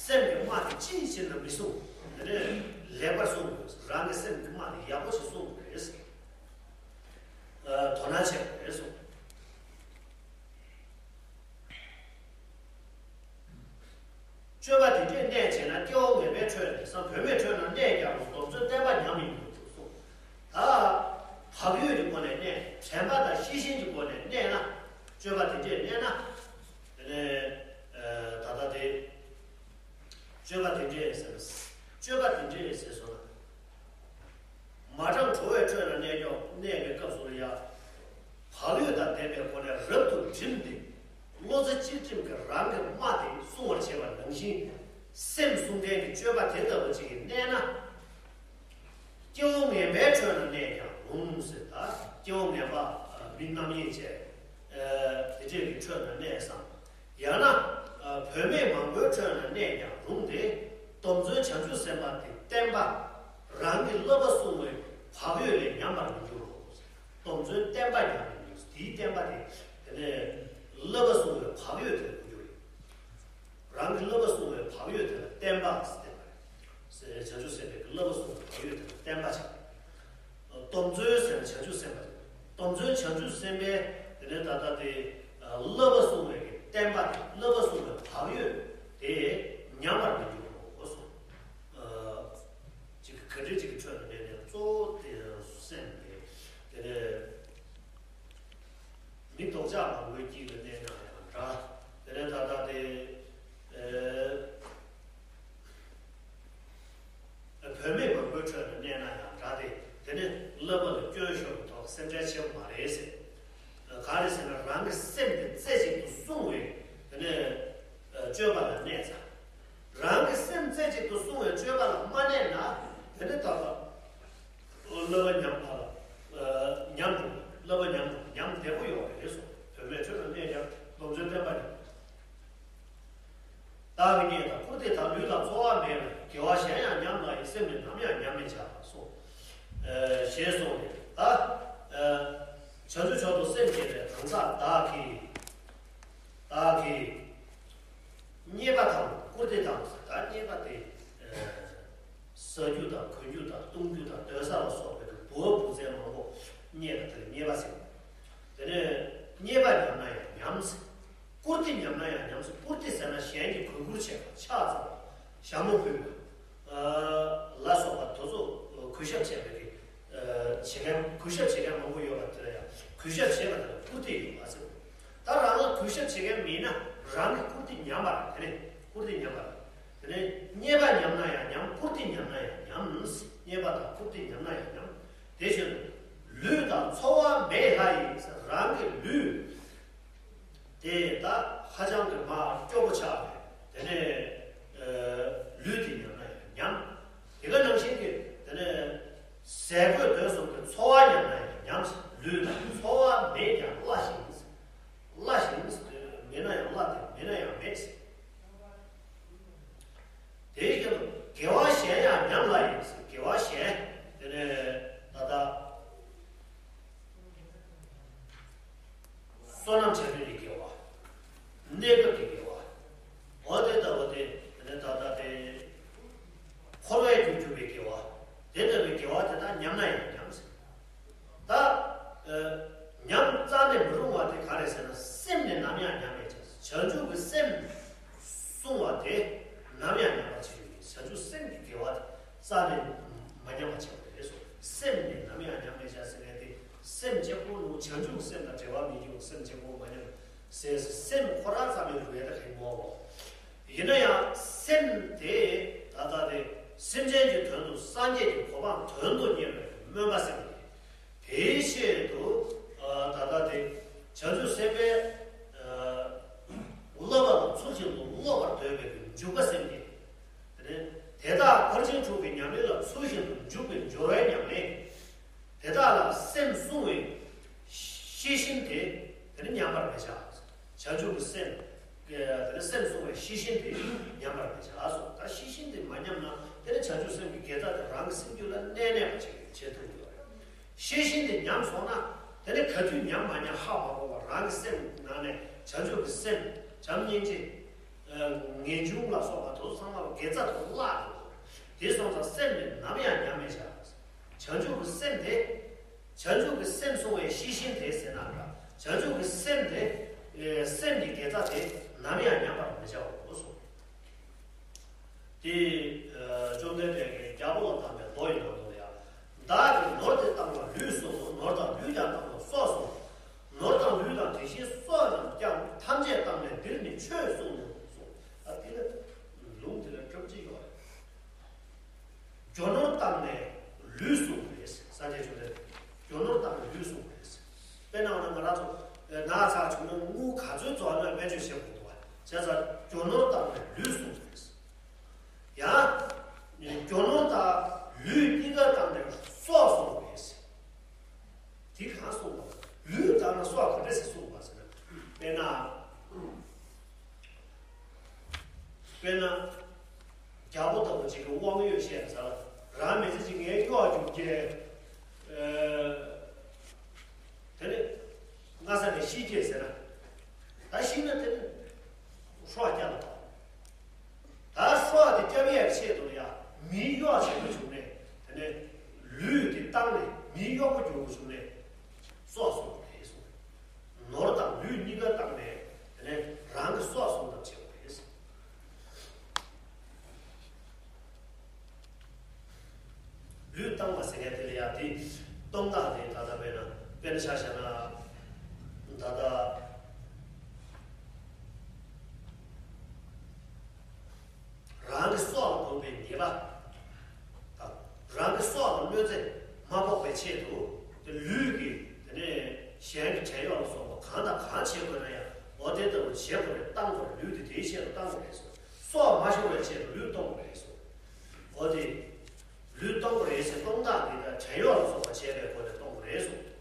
སེམས་ཀྱི་རྨ་དེ་ཅིའི་ཕྱིར་ན་མི་སྲུང་། དེ་ནས་ལེགས་པར་སྲུང་དགོས། རང་གི་སེམས་ཀྱི་རྨ་དེ་ཡག་པོ་ཞིག་སྲུང་དགོས་རེད། དོ་སྣང་བྱེད་དགོས་རེད་གསུངས། སྤྱོད་པ་དེ་འདྲས་གནས་བྱས་ན་སྐྱེ་བོ་ངན་པའི་ཁྲོད་ནས་སམ་བུད་མེད་ཁྲོད་ན་གནས་ཀྱང་རུང་། སྡོམ་བརྩོན་བསྟེན་པ་ཉམས་མི་འགྱུར་གསུངས། ད་བག་ཡོད་ཀྱི་སྒོ་ནས་གནས་དྲན་པ་དང་ཤེས་བཞིན་གྱི་སྒོ་ནས་གནས་ན། སྤྱོད་པ་དེ་འདྲས་གནས་ན། དེ་ནས་ད་ལྟ་དེ། སྤྱོད་པ་དེ་འདྲས་ཟེར། སྤྱོད་པ་དེ་འདྲས་ཟེར་སོང་ན། མ་གྲངས་གྲོགས་པའི་ཁྲོད་ན་གནས་ཀྱང་གནས་པའི་སྐབས་སུ་ལ་ཡང་། བག་ཡོད་དང་ལྡན་པའི་སྒོ་ནས་རབ་ཏུ་བསྒྲིམས་ཏེ། བློ་རྩེ་གཅིག་སྒྲིམ་གྱིས་རང་གི་རྨ་དེ་བསྲུང་བར་བྱེད་པ་ནང་བཞིན། སེམས་བསྲུང་མཁན་གྱི་སྤྱོད་པ་དེ་ལྟ་བུ་ཅིག་གིས་གནས་ན། སྐྱེ་བོ་ངན་པའི་ཁྲོད་ན་གནས་ཀྱང་རུང་ཟེར། ད་སྐྱེ་བོ་ངན་པ་མི་རྣམ་གཡེང་བྱས། དེ་འདྲས་ཀྱི་ཁྲོད་ན་གནས་སམ། ཡང་ན། བུད་མེད་མང་པོའི་ཁྲོད་ན་གནས་ཀྱང་རུང་སྟེ། སྡོམ་བརྩོན་བྱང་ཆུབ་སེམས་དཔའ་དེ་བརྟན་པ། རང་གི་བསླབ་པ་བསྲུང་བའི་བག་ཡོད་ལས་ཉམས་པར་མི་འགྱུར་རོ། སྡོམ་བརྩོན་བརྟན་པ་ཉམས་མི་འགྱུར། དེའི་བརྟན་པ་དེ་དེ་ནས་བསླབ་པ་བསྲུང་བའི་བག་ཡོད་དེ་ལ་གོ་རྒྱུ་རེད། རང་གི་བསླབ་པ་བསྲུང་བའི་བག་ཡོད་དེ་ལ་བརྟན་པ་ཟེར་བ་རེད། བྱང་ཆུབ་སེམས་དཔའི་བསླབ་པ་བསྲུང་བའི་བག་ཡོད་དེ་ལ་བརྟན་པ་བྱ། སྡོམ་བརྩོན་ཟེར་ན་བྱང་ཆུབ་སེམས་དཔའ། སྡོམ་བརྩོན་བྱང་ཆུབ་སེམས་དཔའི་དེ་ནས་ད་ལྟ་དེ་བསླབ་པ་བསྲུང་བའི་བརྟན་པ་དེ་བསླབ་པ་བསྲུང་བའི་བག་ཡོད་དེ་ཉམས་པར་མི་འགྱུར་རོ་གསུངས། ཅིག་ག་འདྲ་ཅིག་གི་ཁྲོད་དུ་གནས་ནས་གཙོ་བོ་དེ་སེམས་དེ་དེ་ནས་མི་ལྡོག་ཕྱོགས་མང་པོའི་དཀྱིལ་ལ་གནས་ན་ཡང་འདྲ། དེ་ནས་ད་ལྟ་དེ། བུད་མེད་མང་པོའི་ཁྲོད་དུ་གནས་ན་ཡང་འདྲ་སྟེ། དེ་ནི་བསླབ་པ་ལ་སྐྱོན་ཤོར་བའི་ཐོག་སེམས་ཁྲལ་ཆེན་པོ་མ་རེད་ཟེར། ག་རེ་ཟེར་ན་རང་གི་སེམས་དེ་རྩེ་གཅིག་ཏུ་བསྲུང་བའི་དེ་ནི་སྤྱོད་པ་ལ་གནས་ཚར། རང་གི་སེམས་རྩེ་གཅིག་ཏུ་བསྲུང་བའི་སྤྱོད་པ་ལ་མ་གནས་ན་དེ་ནི་ད་ལྟ་བསླབ་པ་ཉམས་པ་ལ་ཉམས་འགྲོ། བསླབ་པ་ཉམས་འགྲོ། ཉམས་བདེ་པོ་ཡོད་རེད་གསུངས། བུད་མེད་ཁྲོད་ན་གནས་ཀྱང་སྡོམ་བརྩོན་བསྟེན་པ་ཉམས། བདག་གི་རྙེད་དང་བཀུར་སྟི་དང་། ལུས་དང་འཚོ་བ་མེད་པར། དགེ་བ་གཞན་ཡང་ཉམས་སླ་ཡི། སེམས་ནི་ནམ་ཡང་ཉམས་མི་བྱ་བར་གསུངས། ཞེས་གསུངས་ནས་ད། བྱང་ཆུབ་མཆོག་ཏུ་སེམས་བསྐྱེད་པའི་གང་ཟག་བདག་གིས། བདག་གིས། རྙེད་པ་དང་བཀུར་སྟི་དང་། ད་རྙེད་པ་དེ། ཟ་རྒྱུ་དང་གོན་རྒྱུ་དང་བཏུང་རྒྱུ་དང་སྡོད་ས་ལ་སོགས་པའི་གི་བུ་བུ་བཙའ་མང་པོ་རྙེད་པ་དེ་ལ་རྙེད་པ་ཟེར། དེ་ནས། ཉམས་པོ་ཡོད་པ་དེ་ལ་ཡང་གུས་ཞབས་བྱེད་པ་དེ་ལ་བཀུར་སྟི་ཡོད་པ་ཟེར། ད་རང་ལ་གུས་ཞབས་བྱེད་མཁན་མིན་ན་རང་གི་བཀུར་སྟི་ཉམས་པ་རེད། དེ་ནས་བཀུར་སྟི་ཉམས་པ་རེད། དེ་ནས་རྙེད་པ་ཉམས་ན་ཡང་ཉམས། བཀུར་སྟི་ཉམས་ན་ཡང་ཉམས། རྙེད་པ་དང་བཀུར་སྟི་ཉམས་ན་ཡང་ཉམས། དེ་བཞིན་དུ་ལུས་དང་འཚོ་བ་མེད་ལྷ་ཡིས། རང་གི་ལུས་དེ་ད་ཧ་ཅང་གི་མ་སྐྱོ་པོ་ཆགས་པས། དེ་ནས་ཨ་ལུས་དེ་ཉམས་ན་ཡང་ཉམས། དེ་ག་ནང་བཞིན་གྱི་དེ་ནས་ཟས་གོས་དོན་གསུམ་གྱི་འཚོ་བ་ཉམས་ན་ཡང་ཉམས། ལུས་དང་འཚོ་བ་མེད་ཀྱང་བླ་ཞིང་། བླ་ཞིང་། མེད་ན་ཡང་བླ་སྟེ་མེད་ན་ཡང་མེད། དེའི་རྐྱེན་དུ་དགེ་བ་གཞན་ཡང་ཉམས་ལ་ཡིན། དགེ་བ་གཞན་དེ་ནས་ད་ལྟ་བསོད་ནམས་བྱ་ལུས་ཀྱི་དགེ་བ། གནས་སྐབས་ཀྱི་དགེ་བ། འོ་དེ་ལྟ་བུ་དེ་དེ་ནས་ད་ལྟ་དེ་འཁོར་བའི་རྒྱུར་གྱུར་པའི་དགེ་བ། དེ་ལྟ་བུའི་དགེ་བ་དེ་དག་ཉམས་ན་ཡང་ཉམས། ད་ཨ་ཉམས་རྩ་ནས་མི་རུང་བ་དེ་ག་རེ་ཟེར་ན། སེམས་ནི་ནམ་ཡང་ཉམས་མེད་ཅིང་། བྱང་ཆུབ་ཀྱི་སེམས་བསྲུང་བ་དེ་ནམ་ཡང་ཉམས་པར་བྱེད་རྒྱུ་ཡིན། བྱང་ཆུབ་སེམས་ཀྱི་དགེ་བ་དེ་རྩ་ནས་མ་ཉམས་པ་བྱེད་དགོས་རེད་གསུངས། སེམས་ནི་ནམ་ཡང་ཉམས་མེད་ཅིང་ཟེར་མཁན་དེ་སེམས་གཅིག་པོ་ནི་བྱང་ཆུབ་ཀྱི་སེམས་དང་འབྲལ་བ་མེད་རྒྱུ། སེམས་གཅིག་པོ་མ་ཉམས་ཟེར། སེམས་ཁོ་རང་རྩ་མེད་རུ་ཡས་ད་ཧེ་མོ་བོ། ཡིན་ན་ཡང་སེམས་དེ་ད་ལྟ་དེ་སེམས་ཅན་གྱི་དོན་དུ་སངས་རྒྱས་ཀྱི་གོ་འཕང་དོན་དུ་གཉེར་བའི་སྨོན་པ་སེམས་ཀྱི། དེའི་ཆེད་དུ་ཨ་ད་ལྟ་དེ་བྱང་ཆུབ་སེམས་དཔའི་ཨ་བསླབ་པ་ལ་ཚུལ་བཞིན་དུ་སློབ་པར་འདོད་པའི་འཇུག་པ་སེམས་ཀྱི། དེ་ནས་དེ་དག་ཕར་ཕྱིན་དྲུག་གི་ཉམས་ལེན་ལ་ཚུལ་བཞིན་དུ་འཇུག་པའི་སྦྱོར་བའི་ཉམས་ལེན། དེ་དག་ལ་སེམས་བསྲུང་བའི་ཤེས་བཞིན་དེ་དེ་ནི་ཉམས་པར་མི་བྱ། བྱང་ཆུབ་ཀྱི་སེམས། དེ་ནི་སེམས་བསྲུང་བའི་ཤེས་བཞིན་དེ་ཉམས་པར་མི་བྱ་གསུངས། ད་ཤེས་བཞིན་དེ་མ་ཉམས་ན་དེ་ནི་བྱང་ཆུབ་སེམས་ཀྱི་དགེ་རྩ་དེ་རང་གི་སེམས་རྒྱུད་ལ་གནས་གནས་པ་ཅིག་བྱེད་ཐུབ་ཀྱི་ཡོད་རེད། ཤེས་བཞིན་དེ་ཉམས་སོང་ན་དེ་ནི་ག་དུས་ཉམས་མ་ཉམས་ཧ་མ་གོ་བར་རང་གི་སེམས་ནང་ནས་བྱང་ཆུབ་ཀྱི་སེམས། བྱམས་སྙིང་རྗེ། ངེས་འབྱུང་ལ་སོགས་པ་དེ་ཚོ་ཚང་མ་དགེ་རྩ་དེ་བརླག་འགྲོ། དེ་སོང་ཙང་སེམས་དེ་ནམ་ཡང་ཉམས་མེད་བྱ། བྱང་ཆུབ་ཀྱི་སེམས་དེ། བྱང་ཆུབ་ཀྱི་སེམས་བསྲུང་བའི་ཤེས་བཞིན་དེ་ཟེར་ན་འདྲ། བྱང་ཆུབ་ཀྱི་སེམས་དེ། ཨེ་སེམས་ཀྱི་དགེ་རྩ་དེ་ནམ་ཡང་ཉམས་པར་མི་བྱའོ་གསུངས། དེ་ཨ་བཅོམ་ལྡན་འདས་ཀྱིས་རྒྱལ་པོ་ལ་བཏང་བའི་མདོ་ཡི་ནང་དུ་ཡང་། བདག་གིས་ནོར་དེ་བཏང་བ་ལུས་བསྲུང་ངོ་། ནོར་དང་ལུས་ཀྱང་བཏང་བ་སྲོག་བསྲུང་ངོ་། ནོར་དང་ལུས་དང་དེ་བཞིན་སྲོག་རྣམས་ཀྱང་། ཐམས་ཅད་བཏང་ནས་འདིར་ནི་ཆོས་བསྲུང་ངོ་གསུངས། ཨ་དེ་ལ་ལུང་དེ་ལ་གྲུབ་ཅིག་ཡོད་རེད། རྒྱུ་ནོར་བཏང་ནས་ལུས་བསྲུང་བ་རེད། སངས་རྒྱས་བཅོམ་ལྡན་འདས་རྒྱུ་ནོར་བཏང་ནས་ལུས་བསྲུང་བ་རེད། དཔེར་ན་འོ་ན་ང་རང་ཚོ་ན་ཚ་བྱུང་ན་དངུལ་ག་ཚོད་བཙོང་ན་སྨན་བཅོས་བྱེད་དགོས་འདུག་བ། བྱས་ཙང་རྒྱུ་ནོར་བཏང་ནས་ལུས་བསྲུང་བ་རེད། ཡང་རྒྱུ་ནོར་དང་ལུས་གཉིས་ཀ་བཏང་ནས་སྲོག་བསྲུང་བ་རེད། དེ་གང་གསུངས་པ། ལུས་བཏང་ན་སྲོག་ག་འདྲ་ཞིག་བསྲུང་བ་ཟེར་ན། དཔེར་ན། དཔེར་ན། རྒྱལ་པོ་ལྟ་བུ་ཅིག་གི་དབང་ཡོད་བཤད་ཟེར་ལ། རང་མི་ཚེ་གཅིག་ངའི་གཡོག་རྒྱུག་རྒྱུ། ཨ་དེ་ནས་སྔ་ས་ནས་ཤི་རྒྱུ་ཟེར་ན། ད་ཤི་ན་དེ་ནས་སྲོག་སྐྱབས་ལ་བཏང་། ད་སྲོག་དེ་སྐྱབས་ཡས་ཆེད་དུ་ཡང་མིའི་གཡོག་བྱེད་དགོས་བྱུང་ནས། དེ་ནས་ལུས་དེ་བཏང་ནས་མིའི་གཡོག་པོ་འགྱུར་དགོས་བྱུང་ནས་སྲོག་བསྲུང་དགོས་རེད་གསུངས། ནོར་དང་ལུས་གཉིས་ཀ་བཏང་ནས་དེ་ནས་རང་གི་སྲོག་བསྲུང་ཐབས་བྱེད་དགོས་རེད། ལུས་བཏང་བ་ཟེར་མཁན་དེ་ལ་ཡང་དེ་གཏོང་སྟངས་དེ་ད་ལྟ་དཔེར་ན་དཔེར་ན་ཆ་བཞག་ན་ད་ལྟ་རང་གི་སྲོག་ལ་ཕོག་པའི་ཉེས་པ་དང་། རང་གི་སྲོག་ལ་གནོད་འཚེ་མ་ཕོག་པའི་ཆེད་དུ་དེ་ལུས་ཀྱི་དེ་ནས་གཞན་གྱི་བྲན་གཡོག་ལ་སོགས་པ་གང་དང་གང་བྱེད་དགོས་ན་ཡང་འོ་དེ་ལྟ་བུ་བྱེད་དགོས་རེད། བཏང་དགོས་རེད། ལུས་དེ་དེའི་ཆེད་དུ་བཏང་དགོས་རེད་གསུངས། སྲོག་མ་ཤོར་བའི་ཆེད་དུ་ལུས་གཏོང་དགོས་རེད་གསུངས། འོ་དེ་ལུས་གཏོང་དགོས་རེད་ཟེར། གཏོང་སྟངས་དེ་ལ་བྲན་གཡོག་ལ་སོགས་པ་བྱས་པའི་སྒོ་ནས་གཏོང་དགོས་རེད་གསུངས།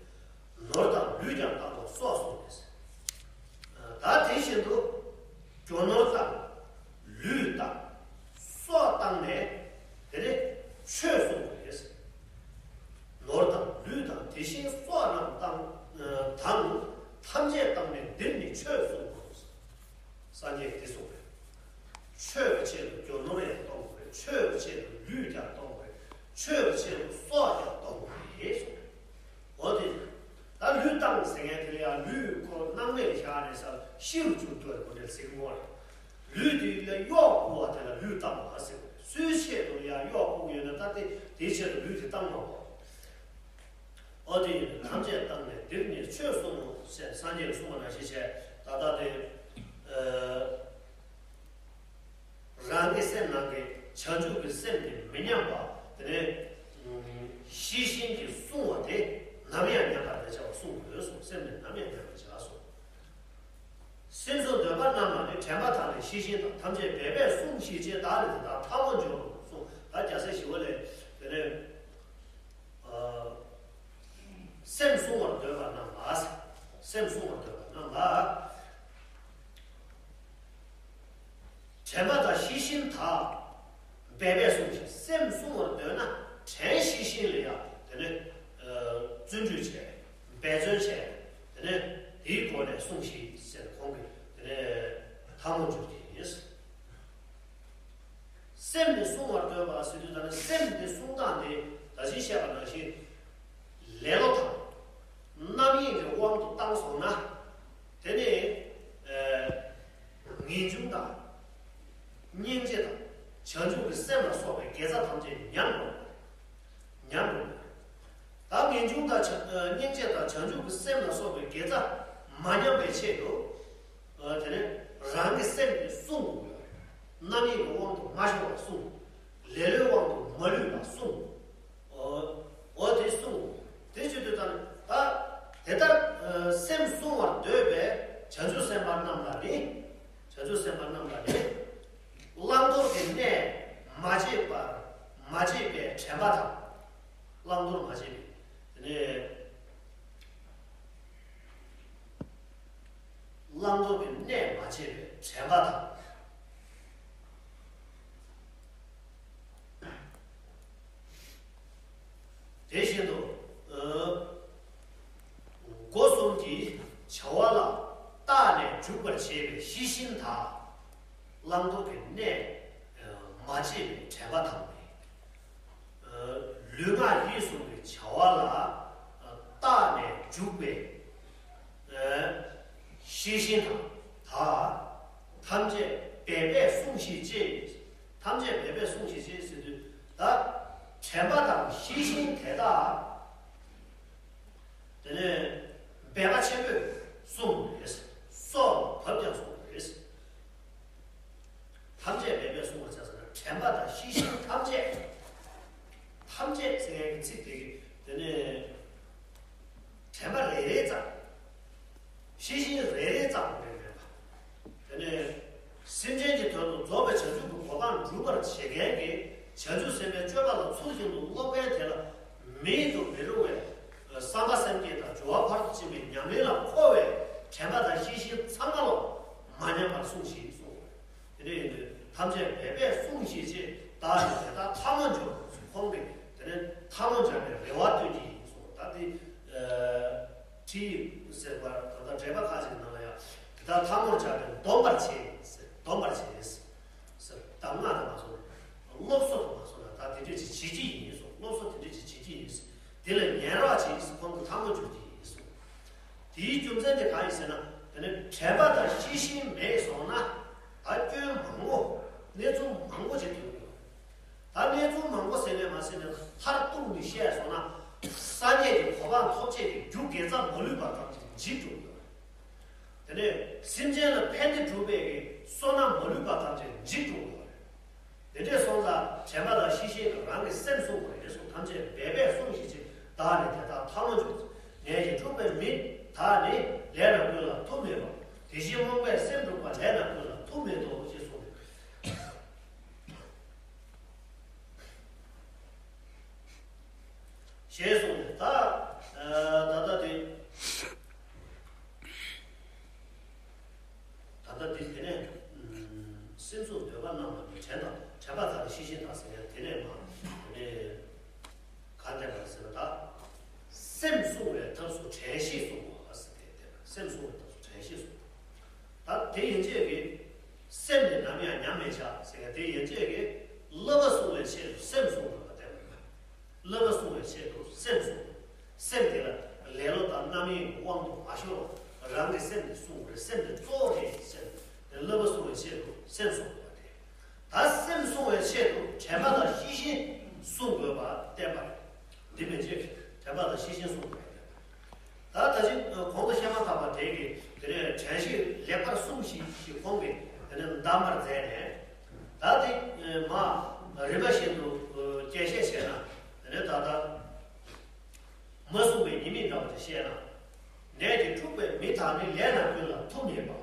ནོར་དང་ལུས་ཀྱང་བཏང་བ་སྲོག་བསྲུང་ནས། ད་དེ་བཞིན་དུ་རྒྱུ་ནོར་དང་ལུས་དང་སྲོག་བཏང་ནས་དེ་ནས་ཆོས་བསྲུང་བ་རེད། ནོར་དང་ལུས་དང་དེ་བཞིན་སྲོག་རྣམས་བཏང་དང་། ཐམས་ཅད་བཏང་ནས་འདིར་ནི་ཆོས་བསྲུང་ངོ་། སངས་རྒྱས་ཀྱིས་དེ་གསུངས་པས། ཆོས་ཀྱི་ཆེད་དུ་རྒྱུ་ནོར་ཡང་གཏོང་དགོས་རེད། ཆོས་ཀྱི་ཆེད་དུ་ལུས་ཀྱང་གཏོང་དགོས་རེད། ཆོས་ཀྱི་ཆེད་དུ་སྲོག་ཀྱང་གཏོང་དགོས་རེད་གསུངས་པས། འོ་དེ། ད་ལུས་བཏང་ཟེར་མཁན་དེ་ལ་ཡང་ལུས་ཁོ་སྣང་མེད་ལ་བཞག་ནས་ས་ཤི་རུ་འཇུག་འགྲོ་བའི་སྒོ་ནས་ཟེར་གྱི་ཡོད་རེད། ལུས་དེ་ལ་གཡོག་བཀོལ་བ་དེ་ལ་ལུས་བཏང་བ་ཟེར་གྱི་ཡོད་རེད། སུའི་ཆེད་དུ་ཡང་གཡོག་བཀོལ་གྱི་ཡོད་ན་ད་དེ་དེའི་ཆེད་དུ་ལུས་དེ་བཏང་མ་དགོས། འོ་དེ་ཡིན་ནི་ཐམས་ཅད་བཏང་ནས་འདིར་ནི་ཆོས་གསུངས་སོ་ཞེས་སངས་རྒྱས་ཀྱིས་གསུངས་པ་ནང་བཞིན་བྱས། ད་ལྟ་དེ་ཨ་རང་གི་སེམས་ནང་གི་བྱང་ཆུབ་ཀྱི་སེམས་དེ་མི་ཉམས་པ། དེ་ནས་ཤེས་བཞིན་གྱིས་བསྲུང་བ་དེ་ནམ་ཡང་ཉམས་པར་མི་བྱའོ་གསུངས་དགོས་སོ། སེམས་དེ་ནམ་ཡང་ཉམས་པར་བྱ་སོ། སེམས་བསྲུང་འདོད་པ་རྣམས་ལ་ནི། དྲན་པ་དང་ནི་ཤེས་བཞིན་དང་། ཐམས་ཅད་འབད་པས་བསྲུང་ཞེས་བྱའི་བདག་ནི་དེ་དག་ཐལ་མོ་སྦྱོར་རོ་གསུངས། ད་རྒྱལ་སྲས་ཞི་བ་ལྷས་དེ་ནས་ཨ་སེམས་བསྲུང་བར་འདོད་པ་རྣམས་ལ། སེམས་བསྲུང་བར་འདོད་པ་རྣམས་ལ། དྲན་པ་དང་ཤེས་བཞིན་དག་འབད་པས་བསྲུང་ཞེས། སེམས་བསྲུང་བར་འདོད་ན་དྲན་ཤེས་བཞིན་ལ་ཡང་དེ་ནས་ཨ་བརྩོན་འགྲུས་བྱས། འབད་བརྩོན་བྱས། དེ་ནས་དེའི་སྒོ་ནས་བསྲུང་ཞེས་ཟེར། ཁོང་གིས་དེ་ནས་ཐལ་མོ་སྦྱོར་གྱི་ཡིན། སེམས་ནི་བསྲུང་བར་འདོད་པ་ཟེར་དུས། ད་ནི་སེམས་དེ་བསྲུང་སྟངས་དེ་ད་ཅི་བཤད་པ་ནང་བཞིན་ལེ་ལོ་དང་རྣམ་གཡེང་གི་དབང་དུ་བཏང་སོང་ན། དེ་ནི་ཨ་ངེས་འབྱུང་དང་སྙིང་རྗེ་དང་བྱང་ཆུབ་ཀྱི་སེམས་ལ་སོགས་པའི་དགེ་རྩ་ཐམས་ཅད་ཉམས་འགྲོ། ཉམས་འགྲོ། ད་ངེས་འབྱུང་དང་བྱང་སྙིང་རྗེ་དང་བྱང་ཆུབ་ཀྱི་སེམས་ལ་སོགས་པའི་དགེ་རྩ་མ་ཉམས་པའི་ཆེད་དུ། ཨ་དེ་ནས་རང་གི་སེམས་དེ་བསྲུང་དགོས། རྣམ་གཡེང་གི་དབང་དུ་མ་ཤོར་བར་བསྲུང་། ལེ་ལོའི་དབང་དུ་མ་ལུས་པར་བསྲུང་། ཨོ་ཨོ་དེ་བསྲུང་། དེ་བྱེད་དུས་ད་ནི་ད་དེ་ལྟར་ཨ་སེམས་བསྲུང་བར་འདོད་པའི་བྱང་ཆུབ་སེམས་དཔའ་རྣམས་ལ་ནི། བྱང་ཆུབ་སེམས་དཔའ་རྣམས་ལ་ནི། བླང་དོར་གྱི་གནས་མ་བྱས་པར་མ་བྱས་པའི་དྲན་པ་དང་། བླང་དོར་མ་བྱས་པའི་དེ་ནས་བླང་དོར་གྱི་གནས་མ་བྱས་པའི་དྲན་པ་དང་། དེ་བཞིན་དུ་ཨ་སྒོ་གསུམ་གྱི་བྱ་བ་ལ་བརྟགས་ནས་འཇུག་པར་བྱེད་པའི་ཤེས་བཞིན་དག་བླང་དོར་གྱི་གནས་མ་བྱས་པའི་དྲན་པ་དང་ནི། ལུས་ངག་ཡིད་གསུམ་གྱི་བྱ་བ་ལ་བརྟགས་ནས་འཇུག་པའི་ཤེས་བཞིན་དང་དག་ཐམས་ཅད་འབད་པས་བསྲུང་ཞེས་བྱ། ཐམས་ཅད་འབད་པས་བསྲུང་ཞེས་བྱ་ཟེར་དུས། ད་དྲན་པ་དང་ཤེས་བཞིན་དེ་དག་དེ་ནས་འབད་པ་ཆེན་པོས་བསྲུང་དགོས་རེད། སྲོག་ལ་བབ་ཀྱང་བསྲུང་དགོས་རེད། ཐམས་ཅད་འབད་པས་བསྲུང་བར་བྱ་ཟེར་ན། དྲན་པ་དང་ཤེས་བཞིན་ཐམས་ཅད། ཐམས་ཅད་ཟེར་ཡག་གི་ཚིག་དེ་གི་དེ་ནས་དྲན་པ་རེ་རེ་ཙམ། ཤེས་བཞིན་རེ་རེ་ཙམ་རེ་མེད་པ། དེ་ནས་སེམས་ཅན་གྱི་དོན་དུ་རྫོགས་པའི་བྱང་ཆུབ་ཀྱི་གོ་འཕང་སྒྲུབ་པར་བྱེད་མཁན་གྱི་བྱང་ཆུབ་སེམས་དཔའི་སྤྱོད་པ་ལ་ཚུལ་བཞིན་དུ་སློབ་མཁན་དེ་ལ་མེད་དུ་མི་རུང་བའི་བསམ་པ་སེམས་བསྐྱེད་དང་སྦྱོར་བ་ཕར་ཕྱིན་པའི་ཉམས་ལེན་ལ་མཁོ་བའི་དྲན་པ་དང་ཤེས་བཞིན་ཚང་མ་ལོ་མ་ཉམས་པར་བསྲུང་ཞེས་གསུངས། དེ་འདྲ་ཡིན་དུས་ཐམས་ཅད་འབད་པས་བསྲུང་ཞེས་བྱ། བདག་ནི་དེ་དག་ཐལ་མོ་སྦྱོར། ཁོང་གིས་དེ་ནས་ཐལ་མོ་སྦྱར་བའི་རེ་བ་བཏོན་གྱི་ཡིན་གསུངས། ད་དེ་ཨ་ཁྲིད་ཟེར་བར་ད་ལྟ་འགྲེལ་པ་ཁག་ཅིག་ནང་ལ་ཡང་དེ་དག་ཐལ་མོ་སྦྱར་བས་འདོམས་པར་བྱེད་ཟེར། འདོམས་པར་བྱེད་ཟེར། གདམས་ངག་དང་མ་སོང་ན་སློབ་གསོ་དང་མ་སོང་ན་ད་དེ་འདྲས་ཅིག་བྱེད་ཀྱི་ཡིན་གསུངས། སློབ་གསོ་དེ་འདྲས་ཅིག་བྱེད་ཀྱི་ཡིན། དེ་ལ་ཉན་རོགས་བྱེད་ཟེར། ཁོང་གིས་ཐལ་མོ་སྦྱོར་གྱི་ཡིན་གསུངས། དེའི་རྒྱུ་མཚན་དེ་གང་ཡིན་ཟེར་ན། དེ་ནི་དྲན་པ་དང་ཤེས་བཞིན་མེད་སོང་ན། ད་སྐྱོན་མང་པོ། གནས་ཚུལ་མང་པོ་ཅིག་ཐོན་གྱི་ཡོད། ད་གནས་ཚུལ་མང་པོ་ཟེར་ནས་མ་ཟེར་ནས་མཐར་གཏུགས་ནས་བཤད་སོང་ན། སངས་རྒྱས་ཀྱི་གོ་འཕང་ཐོབ་བྱེད་ཀྱི་རྒྱུ་དགེ་རྩ་མ་ལུས་པ་ཐམས་ཅད་འཇིག་འགྲོ་གི་ཡོད། དེ་ནས་སེམས་ཅན་ལ་ཕན་བདེ་སྒྲུབ་པའི་གི་བསོད་ནམས་མ་ལུས་པ་ཐམས་ཅད་འཇིག་འགྲོ་གི་ཡོད། དེ་འདྲས་སོང་ཙང་དྲན་པ་དང་ཤེས་བཞིན་དུ་རང་གི་སེམས་བསྲུང་དགོས་རེད་གསུངས། ཐམས་ཅད་འབད་པས་བསྲུང་ཞེས་བྱ། བདག་ནི་དེ་དག་ཐལ་མོ་སྦྱོར། ངས་ཀྱང་སྤྲུགས་པས་མི། བདག་ནི་ལས་རྣམས་ཀུན་ལ་མཐུ་མེད་པ། དེ་བཞིན་རྨོངས་པས་སེམས་དཀྲུགས་པ། ལས་རྣམས་ཀུན་ལ་མཐུ་མེད་དོ་ཞེས་གསུངས་ནས། ཞེས་གསུངས་ནས་ད་ད་ལྟ་དེ། ད་ལྟ་འདི་དེ་ནས་སེམས་བསྲུང་འདོད་པ་རྣམས་ལ་ནི། དྲན་དང་དྲན་པ་དང་ཤེས་བཞིན་དང་ཟེར་ཡ་དེ་ནས་མ་དེ་ནས་གང་བསྟན་པ་ཟེར་ན། ད་སེམས་བསྲུང་བའི་ཐབས་སུ་དྲན་ཤེས་བསྲུང་བ་ཟེར་ཏེ་བསྟན་པ། སེམས་བསྲུང་བའི་ཐབས་སུ་དྲན་ཤེས་བསྲུང་བ། ད་དེ་ཡན་ཆད་ཀྱི་སེམས་ནི་ནམ་ཡང་ཉམས་མི་བྱ་ཟེར་ཡ་དེ་ཡན་ཆད་ཀྱི་བསླབ་པ་བསྲུང་བའི་ཆེད་དུ་སེམས་བསྲུང་བ་ལ་བསྟན་པ། བསླབ་པ་བསྲུང་བའི་ཆེད་དུ་སེམས་བསྲུང་། སེམས་དེ་ལ་ལེ་ལོ་དང་རྣམ་གཡེང་གི་དབང་དུ་མ་ཤོར་བར་རང་གི་སེམས་དེ་བསྲུང་དགོས་རེད། སེམས་དེ་གཙོ་བོ་རེད་ཟེར་ནས་བསླབ་པ་བསྲུང་བའི་ཆེད་དུ་སེམས་བསྲུང་དགོས་པ་རེད། ད་སེམས་བསྲུང་བའི་ཆེད་དུ་དྲན་པ་དང་ཤེས་བཞིན་བསྲུང་དགོས་པ་བསྟན་པ་རེད། འདི་མན་ཆད་ དྲན་པ་དང་ཤེས་བཞིན་གསུམ་དང་། ད་ད་ཅི་གོང་དུ་བཤད་མ་ཐག་པ་དེ་གི་དེ་ནས་དྲན་ཤེས་ལེགས་པར་གསུམ་ཞིག་ཞིག་ཁོང་གིས་དེ་ནས་གདམས་པར་མཛད་ནས། ད་དེ་མ་རིམ་པ་བཞིན་དུ་རྒྱས་བཤད་བྱས་ན། དེ་ནས་ད་ལྟ་མ་གསུངས་པའི་ཉེས་དམིགས་འདྲ་བ་ཅིག་བཤད་ན། ནད་ཀྱིས་དཀྲུགས་པའི་མི་དག་ནི། ལས་རྣམས་ཀུན་ལ་མཐུ་མེད་པ། ད།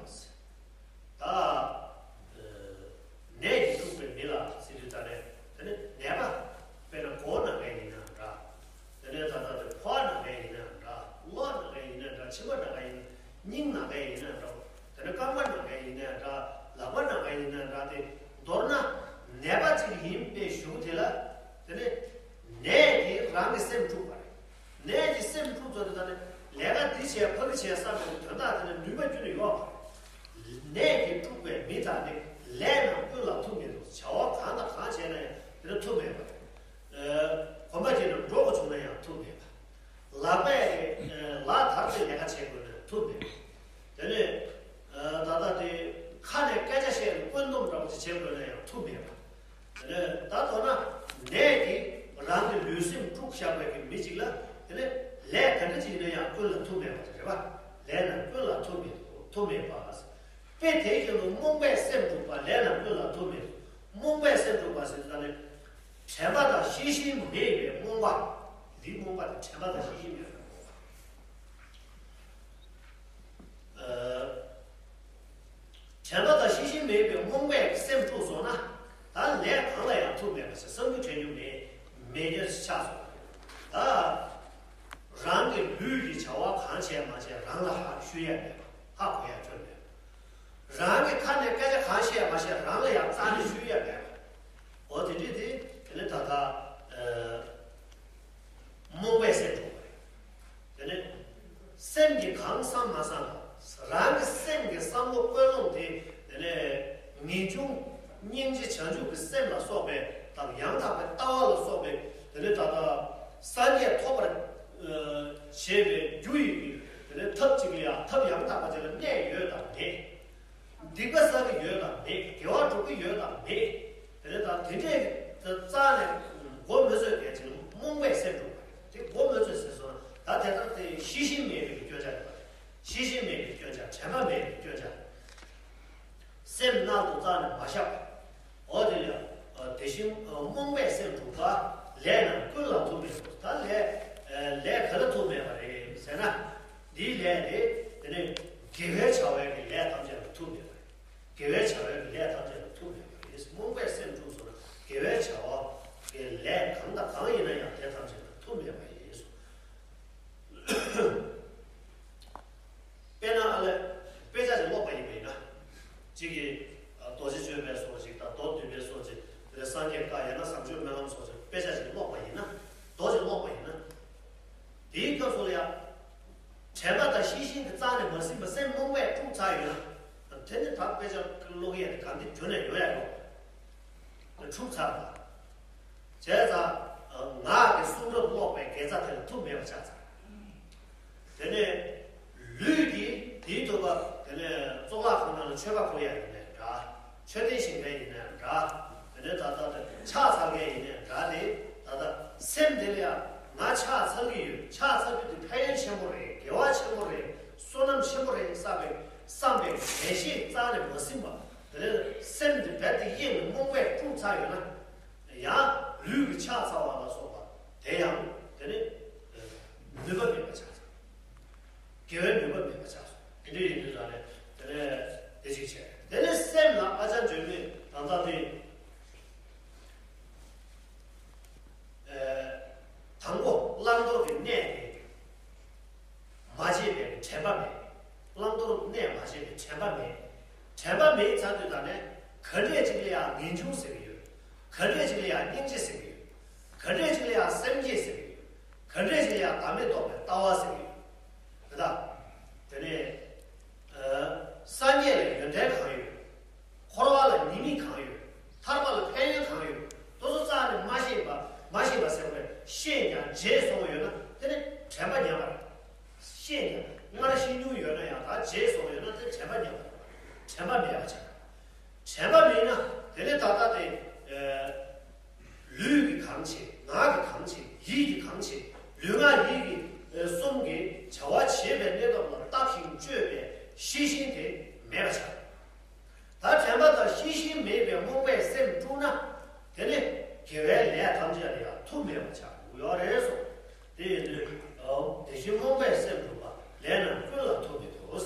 ནད་ཀྱིས་དཀྲུགས་པའི་མི་ལ་ཟེར་དུས་ད་ནས་དེ་ནི་ནད་པ། དཔེར་ན་མགོ་ན་མཁན་ཡིན་ན་འདྲ། དེ་ནས་ད་ལྟ་དེ་ཕོ་བ་ན་མཁན་ཡིན་ན་འདྲ། གློ་ན་མཁན་ཡིན་ན་འདྲ། མཆིན་པ་ན་མཁན་ཡིན་ན། སྙིང་ན་མཁན་ཡིན་ན་འདྲ། དེ་ནས་རྐང་པ་ན་མཁན་ཡིན་ན་འདྲ། ལག་པ་ན་མཁན་ཡིན་ན་འདྲ། དེ་མདོར་ན་ནད་པ་ཅིག་ཡིན་པའི་གཞུག་དེ་ལ། དེ་ནས་ནད་ཀྱིས་རང་གི་སེམས་དཀྲུགས་པ་རེད། ནད་ཀྱི་སེམས་དཀྲུགས་ཚོ་དེ་དག་ནི་ལས་ཀ་འདི་བྱས་ཕ་གི་བྱས་བསམ་པའི་དོན་དག་དེ་ནི་ནུས་པ་ཁྱོན་ནས་ཡོད་པ་རེད། ནད་ཀྱིས་དཀྲུགས་པའི་མི་དག་ནི། ལས་རྣམས་ཀུན་ལ་མཐུ་མེད་དོ། བྱ་བ་གང་དང་གང་བྱས་ན་ཡང་དེ་ནི་མཐུ་མེད་པ་རེད། གོམ་པ་བྱས་ནས་འགྲོ་དགོས་བྱུང་ན་ཡང་མཐུ་མེད་པ། ལག་པས་ལག་དར་ཏེ་ལས་ཀ་བྱེད་དགོས་ན་ཡང་མཐུ་མེད་པ། དེ་ནས་ད་ལྟ་དེ་ཁ་ནས་སྐད་ཆ་བཤད་ནས་བཀོད་འདོམས་འདྲ་པོ་ཅིག་བྱེད་དགོས་ན་ཡང་མཐུ་མེད་པ། དེ་ནས་ད་མདོར་ན་ནད་ཀྱིས་རང་གི་ལུས་སེམས་དཀྲུགས་བཞག་པའི་གི་མི་གཅིག་ལ། དེ་ནས་ལས་ག་འདྲ་ཅིག་ཡིན་ན་ཡང་ཀུན་ལ་མཐུ་མེད་པ་རེད་པ། ལས་རྣམས་ཀུན་ལ་མཐུ་མེད་མཐུ་མེད་པ། དཔེ་དེ་བཞིན་དུ་རྨོངས་པས་སེམས་དཀྲུགས་པ། ལས་རྣམས་ཀུན་ལ་མཐུ་མེད། རྨོངས་པས་སེམས་དཀྲུགས་པ་ཟེར་དུས་ད་ནི་དྲན་པ་དང་ཤེས་བཞིན་མེད་པའི་རྨོངས་པ། འདིའི་རྨོངས་པ་དེ་དྲན་པ་དང་ཤེས་བཞིན་མེད་པའི་རྨོངས་པ། དྲན་པ་དང་ཤེས་བཞིན་མེད་པའི་རྨོངས་པས་སེམས་དཀྲུགས་སོང་ན། ད་ལས་གང་ལ་ཡང་མཐུ་མེད་པ་ཞིག་བསམ་རྒྱུ་དྲན་རྒྱུ་མེད། མེད་མཁན་ཞིག་ཆགས་སོང་། ད་རང་གི་ལུས་ཀྱི་བྱ་བ་གང་བྱས་མ་བྱས་རང་ལ་ཧ་ཞུ་ཡ་མེད་པ། ཧ་གོ་ཡ་ཁྱོན་མེད་པ། རང་གི་ཁ་ནས་སྐད་ཆ་གང་བཤད་མ་བཤད་རང་ལ་ཡང་རྩ་ནས་ཞུ་ཡ་མེད་པ། འོ་དེ་འདྲས་དེ་དེ་ནི་ད་ལྟ་རྨོངས་པས་སེམས་དཀྲུགས་པ་རེད། དེ་ནས་སེམས་ཀྱིས་གང་བསམ་མ་བསམ་པ། རང་གི་སེམས་ཀྱི་བསམ་བློ་ཀུན་སློང་དེ། དེ་ནས་ངེས་འབྱུང་སྙིང་རྗེ་བྱང་ཆུབ་ཀྱི་སེམས་ལ་སོགས་པའི་དང་ཡང་དག་པའི་ལྟ་བ་ལ་སོགས་པའི་དེ་ནས་ད་ལྟ་སངས་རྒྱས་ཐོབ་པར་བྱེད་པའི་རྒྱུ་ཡི་དེ་ནས་ཐབས་གཅིག་ལ་ཡང་ཐབས་ཡང་དག་པ་ཅིག་ལ་གནས་ཡོད་དམ་མེད། སྡིག་པ་བསགས་ཀྱི་ཡོད་དམ་མེད། དགེ་བ་སྒྲུབ་ཀྱི་ཡོད་དམ་མེད། དེ་ནས་ད་དེ་འདྲས་རྩ་ནས་མགོ་མི་ཚོད་མཁན་ཅིག་རྨོངས་པས་སེམས་དཀྲུགས་པ་རེད། དེ་མགོ་མི་ཚོད་ཟེར་སོང་ན་ད་དེ་ལྟར་དེ་ཤེས་བཞིན་མེད་པའི་སྐྱོན་ཆ་རེད་པ། ཤེས་བཞིན་མེད་པའི་སྐྱོན་ཆ། དྲན་པ་མེད་པའི་སྐྱོན་ཆ། སེམས་རྣལ་དུ་རྩ་ནས་མ་བཞག་པ། འོ་དེ་ལ་དེ་བཞིན་རྨོངས་པས་སེམས་དཀྲུགས་པ། ལས་རྣམས་ཀུན་ལ་མཐུ་མེད་དོ། ད་ལས་ལས་ག་ལ་མཐུ་མེད་པ་རེད་ཟེར་ན། འདིའི་ལས་དེ་དེ་ནི་དགེ་བའི་བྱ་བའི་གི་ལས་ཐམས་ཅད་ལ་མཐུ་མེད་པ་རེད། དགེ་བའི་བྱ་བའི་གི་ལས་ཐམས་ཅད་ལ་མཐུ་མེད་པ་རེད། རྨོངས་པས་སེམས་དཀྲུགས་སོང་ན་དགེ་བའི་བྱ་བ་གི་ལས་གང་དང་གང་ཡིན་ན་ཡང་དེ་ཐམས་ཅད་ལ་མཐུ་མེད་པ་ཡིན། དཔེར་ན་ཨ་ལས་དཔེ་ཆ་ཞིག་ཀློག་པ་ཡིན་པ་ཡིན་ན། གཅིག་གིས་རྡོ་རྗེ་གཅོད་པའི་སོགས་ཅིག་དང་མདོ་སྡུད་པའི་སོགས་ཅིག་དེ་ལས་སངས་རྒྱས་བཀའ་ཡང་ན་བཟང་སྤྱོད་སྨོན་ལམ་སོགས་ཅིག་དཔེ་ཆ་ཞིག་ཀློག་པ་ཡིན་ན། མདོ་ཞིག་ཀློག་པ་ཡིན་ན། དེའི་སྐབས་སུ་ལ་ཡང་། དྲན་པ་དང་ཤེས་བཞིན་གྱིས་རྩ་ནས་མ་ཟིན་པ་སེམས་རྨོངས་པས་དཀྲུགས་ཚར་ཡོད་ན། དེ་ནི་ད་དཔེ་ཆ་ཀློག་ཡས་དེ་གང་དེ་རྒྱུན་ནས་ཡོད་ཡ་ཡོད། དཀྲུགས་ཚར་བ། བྱས་ཙང་། ངག་གི་གསུང་རབ་ཀློག་པའི་དགེ་རྩ་དེ་ལ་མཐུ་མེད་པ་ཆགས་ཚར། དེ་ནས་ལུས་ཀྱིས་དེའི་ཐོག་པ་དེ་ནས་གཙུག་ལག་ཁང་ནང་ལ་མཆོད་པ་ཕུལ་ཡ་ཡིན་ནའི་འདྲ། མཆོད་རྟེན་བཞེངས་མཁན་ཡིན་ནའི་འདྲ། དེ་ནས་ད་ལྟ་དེ་ཕྱག་འཚལ་མཁན་ཡིན་ནའི་འདྲ། དེ་ད་ལྟ་སེམས་དེ་ལ་ཡང་ང་ཕྱག་འཚལ་གྱི་ཡོད། ཕྱག་འཚལ་རྒྱུ་དེ་ཕན་ཡོན་ཆེན་པོ་རེད། དགེ་བ་ཆེན་པོ་རེད། བསོད་ནམས་ཆེན་པོ་རེད་བསམ་པའི་བསམ་པའི་འགལ་ཞེན་རྩ་ནས་མ་ཟིན་པ། དེ་ནས་སེམས་དེ་རྦད་དེ་གཡེངས་ནས་རྨོངས་པས་དཀྲུགས་ཚར་ཡོད་ན། ཡང་ལུས་ཀྱི་ཕྱག་འཚལ་བ་ལ་སོགས་པ་དེ་ཡང་དེ་ནི་ནུས་པ་མེད་པ་ཆགས་སོང་། དགེ་བའི་ནུས་པ་མེད་པ་ཆགས་སོང་། དེ་འདྲ་ཡིན་དུས་ཙང་ནས་དེ་ནས་དེ་ཅིག་བྱས། དེ་ནས་སེམས་ལ་ཨ་ཅག་འཇོན་མི་དང་ད་དེ་དང་པོ་བླང་དོར་གྱི་གནས་དེ། མ་བྱས་པའི་དྲན་པ་མེད། བླང་དོར་གནས་མ་བྱས་པའི་དྲན་པ་མེད། དྲན་པ་མེད་ཚར་དུས་ད་ནས་ག་འདྲས་ཅིག་ལ་ཡང་ངེས་འབྱུང་ཟེར་གྱི་ཡོད། ག་འདྲས་ཅིག་ལ་ཡང་སྙིང་རྗེ་ཟེར་གྱི་ཡོད། ག་འདྲས་ཅིག་ལ་ཡང་སེམས་བསྐྱེད་ཟེར་གྱི་ཡོད། ག་འདྲས་ཅིག་ལ་ཡང་བདག་མེད་རྟོགས་པའི་ལྟ་བ་ཟེར་གྱི་ཡོད། དེ་དག་དེ་ནས་སངས་རྒྱས་ལ་ཡོན་ཏན་གང་ཡོད། འཁོར་བ་ལ་ཉེས་དམིགས་གང་ཡོད། ཐར་པ་ལ་ཕན་ཡོན་གང་ཡོད། དེ་ཚོ་རྩ་ནས་མ་ཤེས་པ་མ་ཤེས་པ་ཟེར་བས་ཤེས་ཀྱང་བརྗེད་སོང་ཡོད་ན་དེ་ནི་དྲན་པ་ཉམས་པ་རེད། ཤེས་ཀྱང་སྔར་ཤེས་མྱོང་ཡོད་ན་ཡང་ད་བརྗེད་སོང་ཡོད་ན་དེ་དྲན་པ་ཉམས་པ་རེད། དྲན་པ་མེད་པ་ཆགས། དྲན་པ་མེད་ན་དེ་ནི་ད་ལྟ་དེ། ལུས་ཀྱིས་གང་བྱེད། ངག་གིས་གང་བྱེད། ཡིད་ཀྱིས་གང་བྱེད། ལུས་ངག་ཡིད་ཀྱི་གསུམ་གྱི་བྱ་བ་བྱེད་པའི་གནས་སྐབས་ལ་བརྟགས་ཤིང་དཔྱོད་པའི་ཤེས་བཞིན་དེ་མེད་པར་བྱ། ད་དྲན་པ་དང་ཤེས་བཞིན་མེད་པའི་རྨོངས་པས་སེམས་དཀྲུགས་ན། དེ་ནི་དགེ་བའི་ལས་ཐམས་ཅད་ལ་ཡང་མཐུ་མེད་པར་བྱ་དགོས་ཡོད་རེད་གསུངས། དེ་ཡིན་དུས་དེ་བཞིན་རྨོངས་པས་སེམས་དཀྲུགས་པ་ལས་རྣམས་ཀུན་ལ་མཐུ་མེད་དོ།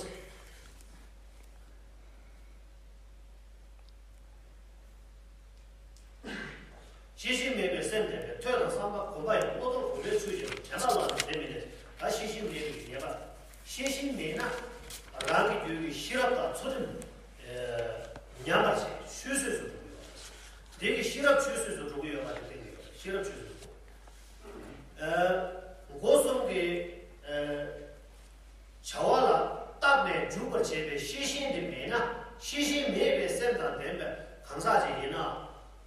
ཤེས་བཞིན་མེད་པའི་སེམས་ལྡན་པས་ཐོས་དང་བསམ་པ་སྒོམ་པ་ཡང་བློ་ལྡོག་བུམ་པའི་ཆུ་བཞིན་དུ་དྲན་པ་ལ་ནི་དེ་མི་གནས། ད་ཤེས་བཞིན་མེད་པའི་ཉེས་པ། ཤེས་བཞིན་མེད་ན་རང་གི་རྒྱུད་ཀྱི་ཤེས་རབ་དང་ཚུལ་ཁྲིམས་ཉམས་པར་བྱེད། ཆུད་ཟོས་སུ་འགྲོ་གི་ཡོད་པ། འདི་གི་ཤེས་རབ་ཆུད་ཟོས་སུ་འགྲོ་གི་ཡོད་པ་དེ་གཏན་གྱི་ཡོད་པ། ཤེས་རབ་ཆུད་ཟོས་སུ་འགྲོ། སྒོ་གསུམ་གྱི་བྱ་བ་ལ་བརྟགས་ནས་འཇུག་པར་བྱེད་པའི་ཤེས་བཞིན་དེ་མེད་ན། ཤེས་བཞིན་མེད་པའི་སེམས་དང་ལྡན་པའི་གང་ཟག་ཅིག་ཡིན་ན།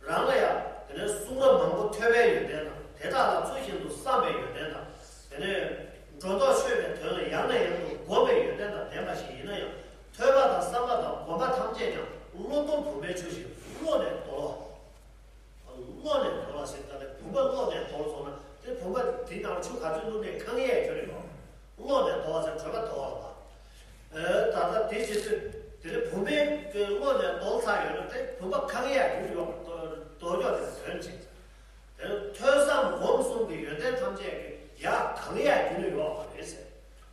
རང་ལ་ཡང་དེ་ནས་གསུང་རབ་མང་པོ་ཐོས་པའི་ཡོན་ཏན་དང་། དེ་དག་ལ་ཚུལ་བཞིན་དུ་བསམ་པའི་ཡོན་ཏན་དང་། དེ་ནས་སྒྲོ་འདོགས་ཆོད་པའི་དོན་ལ་ཡང་ནས་ཡང་དུ་སྒོམ་པའི་ཡོན་ཏན་དང་ལྡན་པ་ཞིག་ཡིན་ན་ཡང་། ཐོས་པ་དང་བསམ་པ་དང་སྒོམ་པ་ཐམས་ཅད་ཀྱང་བློ་ལྡོག་བུམ་པའི་ཆུ་བཞིན་བློ་ནས་དོར་བ། བློ་ནས་དོར་བ་ཟེར། ད་ལྟ་བུམ་པ་བློ་ནས་དོར་སོང་ན་དེ་བུམ་པ་དེ་ནང་ཆུ་ག་ཚོད་བླུགས་ནས་གང་ཡས་གྱུར་ཡོད། བློ་ནས་དོར་བ་ཟེར་གྲོད་པ་དོར་བ་ལ། ད་ལྟ་དེ་བྱེད་དུས་དེ་ནི་བུམ་པའི་བློ་ནས་དོར་ཚར་ཡོད་ན་དེ་བུམ་པ་གང་ཡས་གྱུར་ཡོད། དོར་ཡོད་དེ་དོན་ཅིག། དེ་ནི་ཐོས་བསམ་སྒོམ་གསུམ་གྱི་ཡོན་ཏན་ཐམས་ཅད་ཀྱི་ཡ་གང་ཡས་གྱུར་ཡོད་པ་རེད་ཟེར།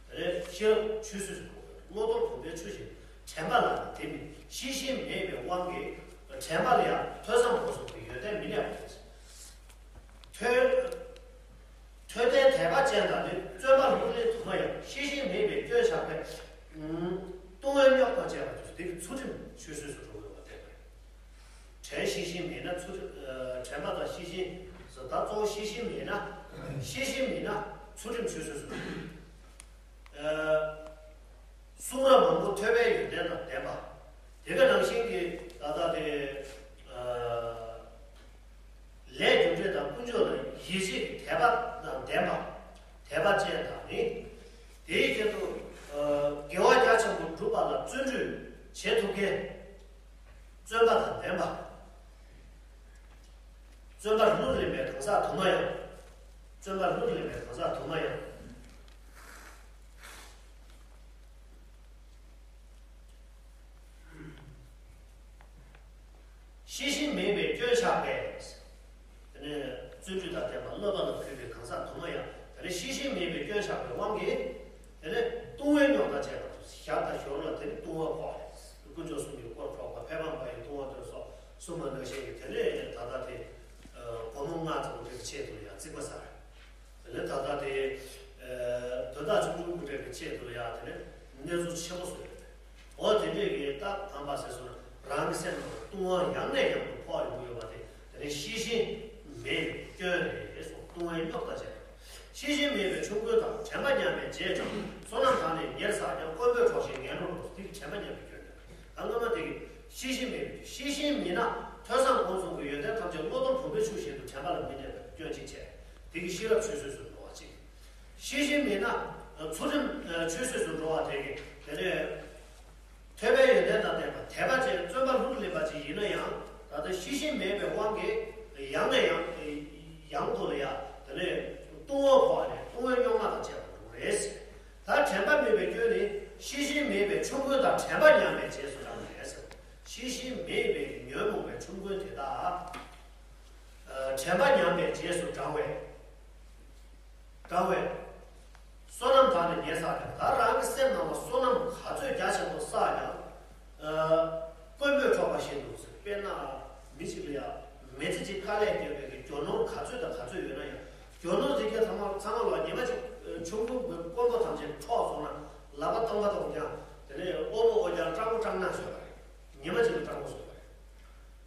དེ་ནས་ཤེས་རབ་ཆུད་ཟོས་སུ་འགྲོ་བའི་བློ་ལྡོག་བུམ་པའི་ཆུ་བཞིན་དྲན་པ་ལ་ནི་དེ་མིན། ཤེས་བཞིན་མེད་པའི་དབང་གིས་དྲན་པ་ལ་ཡང་ཐོས་བསམ་སྒོམ་གསུམ་གྱི་ཡོན་ཏན་མི་གནས་པ་རེད། ཐོས་ཐོས་ལྡན་དད་པ་ཅན་དག་ནི་བརྩོན་པ་ལྷུར་ལེན་དུ་མ་ཡང་། ཤེས་བཞིན་མེད་པའི་སྐྱོན་བཞག་པས། ལྟུང་བའི་རྙོག་དང་བཅས་པ་དེ་གི་ཚུལ་ཁྲིམས་ཆུད་ཟོས་སུ་འགྲོ་དགོས་པ་བསྟན་པ་རེད། དྲན་ཤེས་བཞིན་མེད་ན་ཚུལ་ཁྲིམས། དྲན་པ་དང་ཤེས་བཞིན། ད་གཙོ་བོ་ཤེས་བཞིན་མེད་ན། ཤེས་བཞིན་མེད་ན་ཚུལ་ཁྲིམས་ཆུད་ཟོས་སུ་འགྲོ། གསུང་རབ་མང་པོ་ཐོས་པའི་ཡོན་ཏན་དང་ལྡན་པ། དེ་ག་ནང་བཞིན་གྱི་ད་ལྟ་དེ་ལས་རྒྱུ་འབྲས་དང་ཀུན་སྤྱོད་ལ་ཡིད་ཆེས་ཀྱི་དད་པ་དང་ལྡན་པ། དད་པ་ཅན་དག་ནི། དེའི་ཁྱད་དུ་དགེ་བ་རྒྱ་ཆེན་པོ་སྒྲུབ་པ་ལ་བརྩོན་འགྲུས་བྱེད་ཐུབ་མཁན། བརྩོན་པ་དང་ལྡན་པ། བརྩོན་པ་ལྷུར་ལེན་པའི་གང་ཟག་དུ་མ་ཡང་། བརྩོན་པ་ལྷུར་ལེན་པའི་གང་ཟག་དུ་མ་ཡང་། ཤེས་བཞིན་མེད་པའི་སྐྱོན་བཞག་པས། དེ་ནས་བརྩོན་འགྲུས་དང་ལྡན་པ་བསླབ་པ་ལ་གུས་པའི་གང་ཟག་དུ་མ་ཡང་། དེ་ནས་ཤེས་བཞིན་མེད་པའི་སྐྱོན་བཞག་པའི་དབང་གིས། དེ་ནས་ལྟུང་བའི་རྙོག་དང་བཅས་པ་དང་། ཞར་དང་ཞོར་ལ་དེ་ནས་ལྟུང་བ་ཕོག་པས། དཀོན་མཆོག་གསུམ་གྱི་དཀོར་ཕོག་པ། ཕས་ཕམ་པ་ཡི་ལྟུང་བ་དེ་སོགས་གསུངས་པ་ནང་བཞིན་གྱི། དེ་ནས་ད་ལྟ་དེ་སྒོར་མོ་ལྔ་ཙམ་དེ་ཆེད་དུ་ཡང་རྩིག་པ་ཟ། དེ་ནས་ད་ལྟ་དེ་དོན་དག་ཆུང་ཆུང་གི་འབྲས་ཀྱི་ཆེད་དུ་ཡང་དེ་ནས་གནས་ཚུལ་ཆེན་པོ་བཟོས་ཡོད། འོ་དེ་འདྲས་ཀྱི་རྟགས་ཕམ་པ་ཟེར་སོང་ན་རང་གི་སེམས་ནང་ལ་ལྟུང་བ་ཡང་ནས་ཡང་དུ་ཕོག་ཡོང་གི་ཡོད་པ་དེ། དེ་ནས་ཤེས་བཞིན་མེད་པའི་སྐྱོན་རེད་གསུངས། ལྟུང་བའི་རྙོག་དང་བཅས་པ། ཤེས་བཞིན་མེད་པའི་ཆོམ་རྐུན་དང་། དྲན་པ་ཉམས་པའི་རྗེས་འབྲང་། བསོད་ནམས་དག་ནི་ཉེར་བསགས་ཀྱང་། དཀོན་པོས་འཕྲོགས་ཤིང་ངན་འགྲོར་འགྲོ། འདི་དྲན་པ་ཉམས་པའི་སྐྱོན་རེད། ད་སྔ་མ་དེ་གི་ཤེས་བཞིན་མེད་པའི། ཤེས་བཞིན་མེད་ན་ཐོས་བསམ་སྒོམ་གསུམ་གྱི་ཡོན་ཏན་ཐམས་ཅད་བློ་ལྡོག་བུམ་པའི་ཆུ་བཞིན་དུ་དྲན་པ་ལ་མི་གནས་པའི་སྐྱོན་གཅིག་བྱས། དེ་གི་ཤེས་རབ་ཆུད་ཟོས་སུ་འགྲོ་བ་གཅིག། ཤེས་བཞིན་མེད་ན་ཚུལ་ཁྲིམས་ཆུད་ཟོས་སུ་འགྲོ་བ་དེ་གི། དེ་ནས་ཐོས་པའི་ཡོན་ཏན་དང་ལྡན་པ། དད་པ་ཅན། བརྩོན་པ་ལྷུར་ལེན་པ་ཅིག་ཡིན་ན་ཡང་། ད་ལྟ་ཤེས་བཞིན་མེད་པའི་དབང་གིས་ཡང་ནས་ཡང་ཡང་དུ་ལ་ཡང་དེ་ནས་ལྟུང་བ་ཕོག་ནས་ལྟུང་བའི་རྙོག་མ་དང་བཅས་པ་འགྲོ་གི་རེད། ད་དྲན་པ་མེད་པའི་སྐྱོན་ནི། ཤེས་བཞིན་མེད་པའི་ཆོམ་རྐུན་དང་། དྲན་པ་ཉམས་པའི་རྗེས་སུ་འབྲང་བས། ཤེས་བཞིན་མེད་པའི་ཉོན་མོངས་པའི་ཆོམ་རྐུན་དེ་དག་དྲན་པ་ཉམས་པའི་རྗེས་སུ་འབྲང་བས། འབྲང་བས། བསོད་ནམས་དག་ནི་ཉེར་བསགས་ཀྱང་། ད་རང་གི་སེམས་ནང་ལ་བསོད་ནམས་ག་ཚོད་རྒྱ་ཆེན་པོ་བསགས་ཀྱང་། ཨ། དཀོན་པོས་འཕྲོགས་པ་བཞིན་དུ་ཟེར། དཔེར་ན་མི་གཅིག་ལ་ཡང་མི་ཚེ་གཅིག་དཀའ་ལས་བརྒྱབ་པའི་གི་རྒྱུ་ནོར་ག་ཚོད་དང་ག་ཚོད་ཡོད་ན་ཡང་། རྒྱུ་ནོར་དེ་གའི་ཚང་མ་ཚང་མ་ལ་ཉི་མ་གཅིག་ཆོམ་རྐུན་དཀོན་པོ་ཐམས་ཅད་འཕྲོག་སོང་ན། ལག་པ་སྟོང་པ་སྟོང་ཀྱང་དེ་ནས་དབུལ་པོ་དབུལ་རྐྱང་སྤྲང་པོ་སྤྲང་ནག་བཟོས་པ་རེད། ཉི་མ་གཅིག་ལ་སྤྲང་པོ་བཟོས་པ་རེད།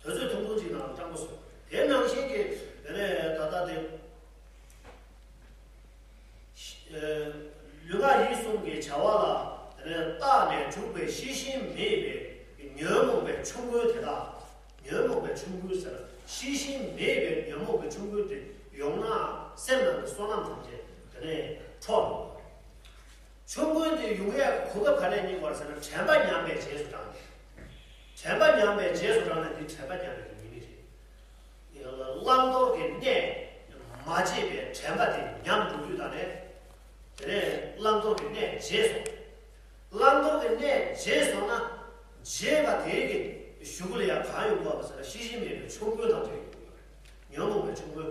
དུས་ཚོད་ཐུང་ཐུང་གཅིག་ནང་ལ་སྤྲང་པོ་བཟོས་པ་རེད། དེ་ནང་བཞིན་གྱི་དེ་ནས་ད་ལྟ་དེ། ལུས་ངག་ཡིད་གསུམ་གྱི་བྱ་བ་ལ་དེ་ནས་བརྟགས་ནས་འཇུག་པའི་ཤེས་བཞིན་མེད་པའི་ཉོན་མོངས་པའི་ཆོམ་རྐུན་དེ་དག་ཉོན་མོངས་པའི་ཆོམ་རྐུན་ཟེར་ན། ཤེས་བཞིན་མེད་པའི་ཉོན་མོངས་པའི་ཆོམ་རྐུན་དེ་ཡོང་ན་སེམས་ནང་གི་བསོད་ནམས་ཐམས་ཅད་དེ་ནས་འཕྲོག་འགྲོ་བ་རེད། ཆོམ་རྐུན་དེ་ཡོང་ཡས་གོ་སྐབས་ག་ནས་རྙེད་པ་ཟེར་ན། དྲན་པ་ཉམས་པའི་རྗེས་སུ་འབྲངས་ནས། དྲན་པ་ཉམས་པའི་རྗེས་སུ་འབྲངས་ནས་འདི་དྲན་པ་ཉམས་པའི་ཉེས་དམིགས་རེད། བླང་དོར་གྱི་གནས། མ་བརྗེད་པའི་དྲན་པ་དེ་ཉམས་འགྲོ་དུས་དང་ནས། དེ་ནས་བླང་དོར་གྱི་གནས་བརྗེད་སོང་། བླང་དོར་གྱི་གནས་བརྗེད་སོང་ན། བརྗེད་པ་དེ་གི་གཞུག་གུ་ལ་ཡང་གང་ཡོང་དགོས་པ་ཟེར་ན། ཤེས་བཞིན་མེད་པའི་ཆོམ་རྐུན་དང་བྲལ་ཡོང་དགོས་པ་རེད། ཉོན་མོངས་པའི་ཆོམ་རྐུན།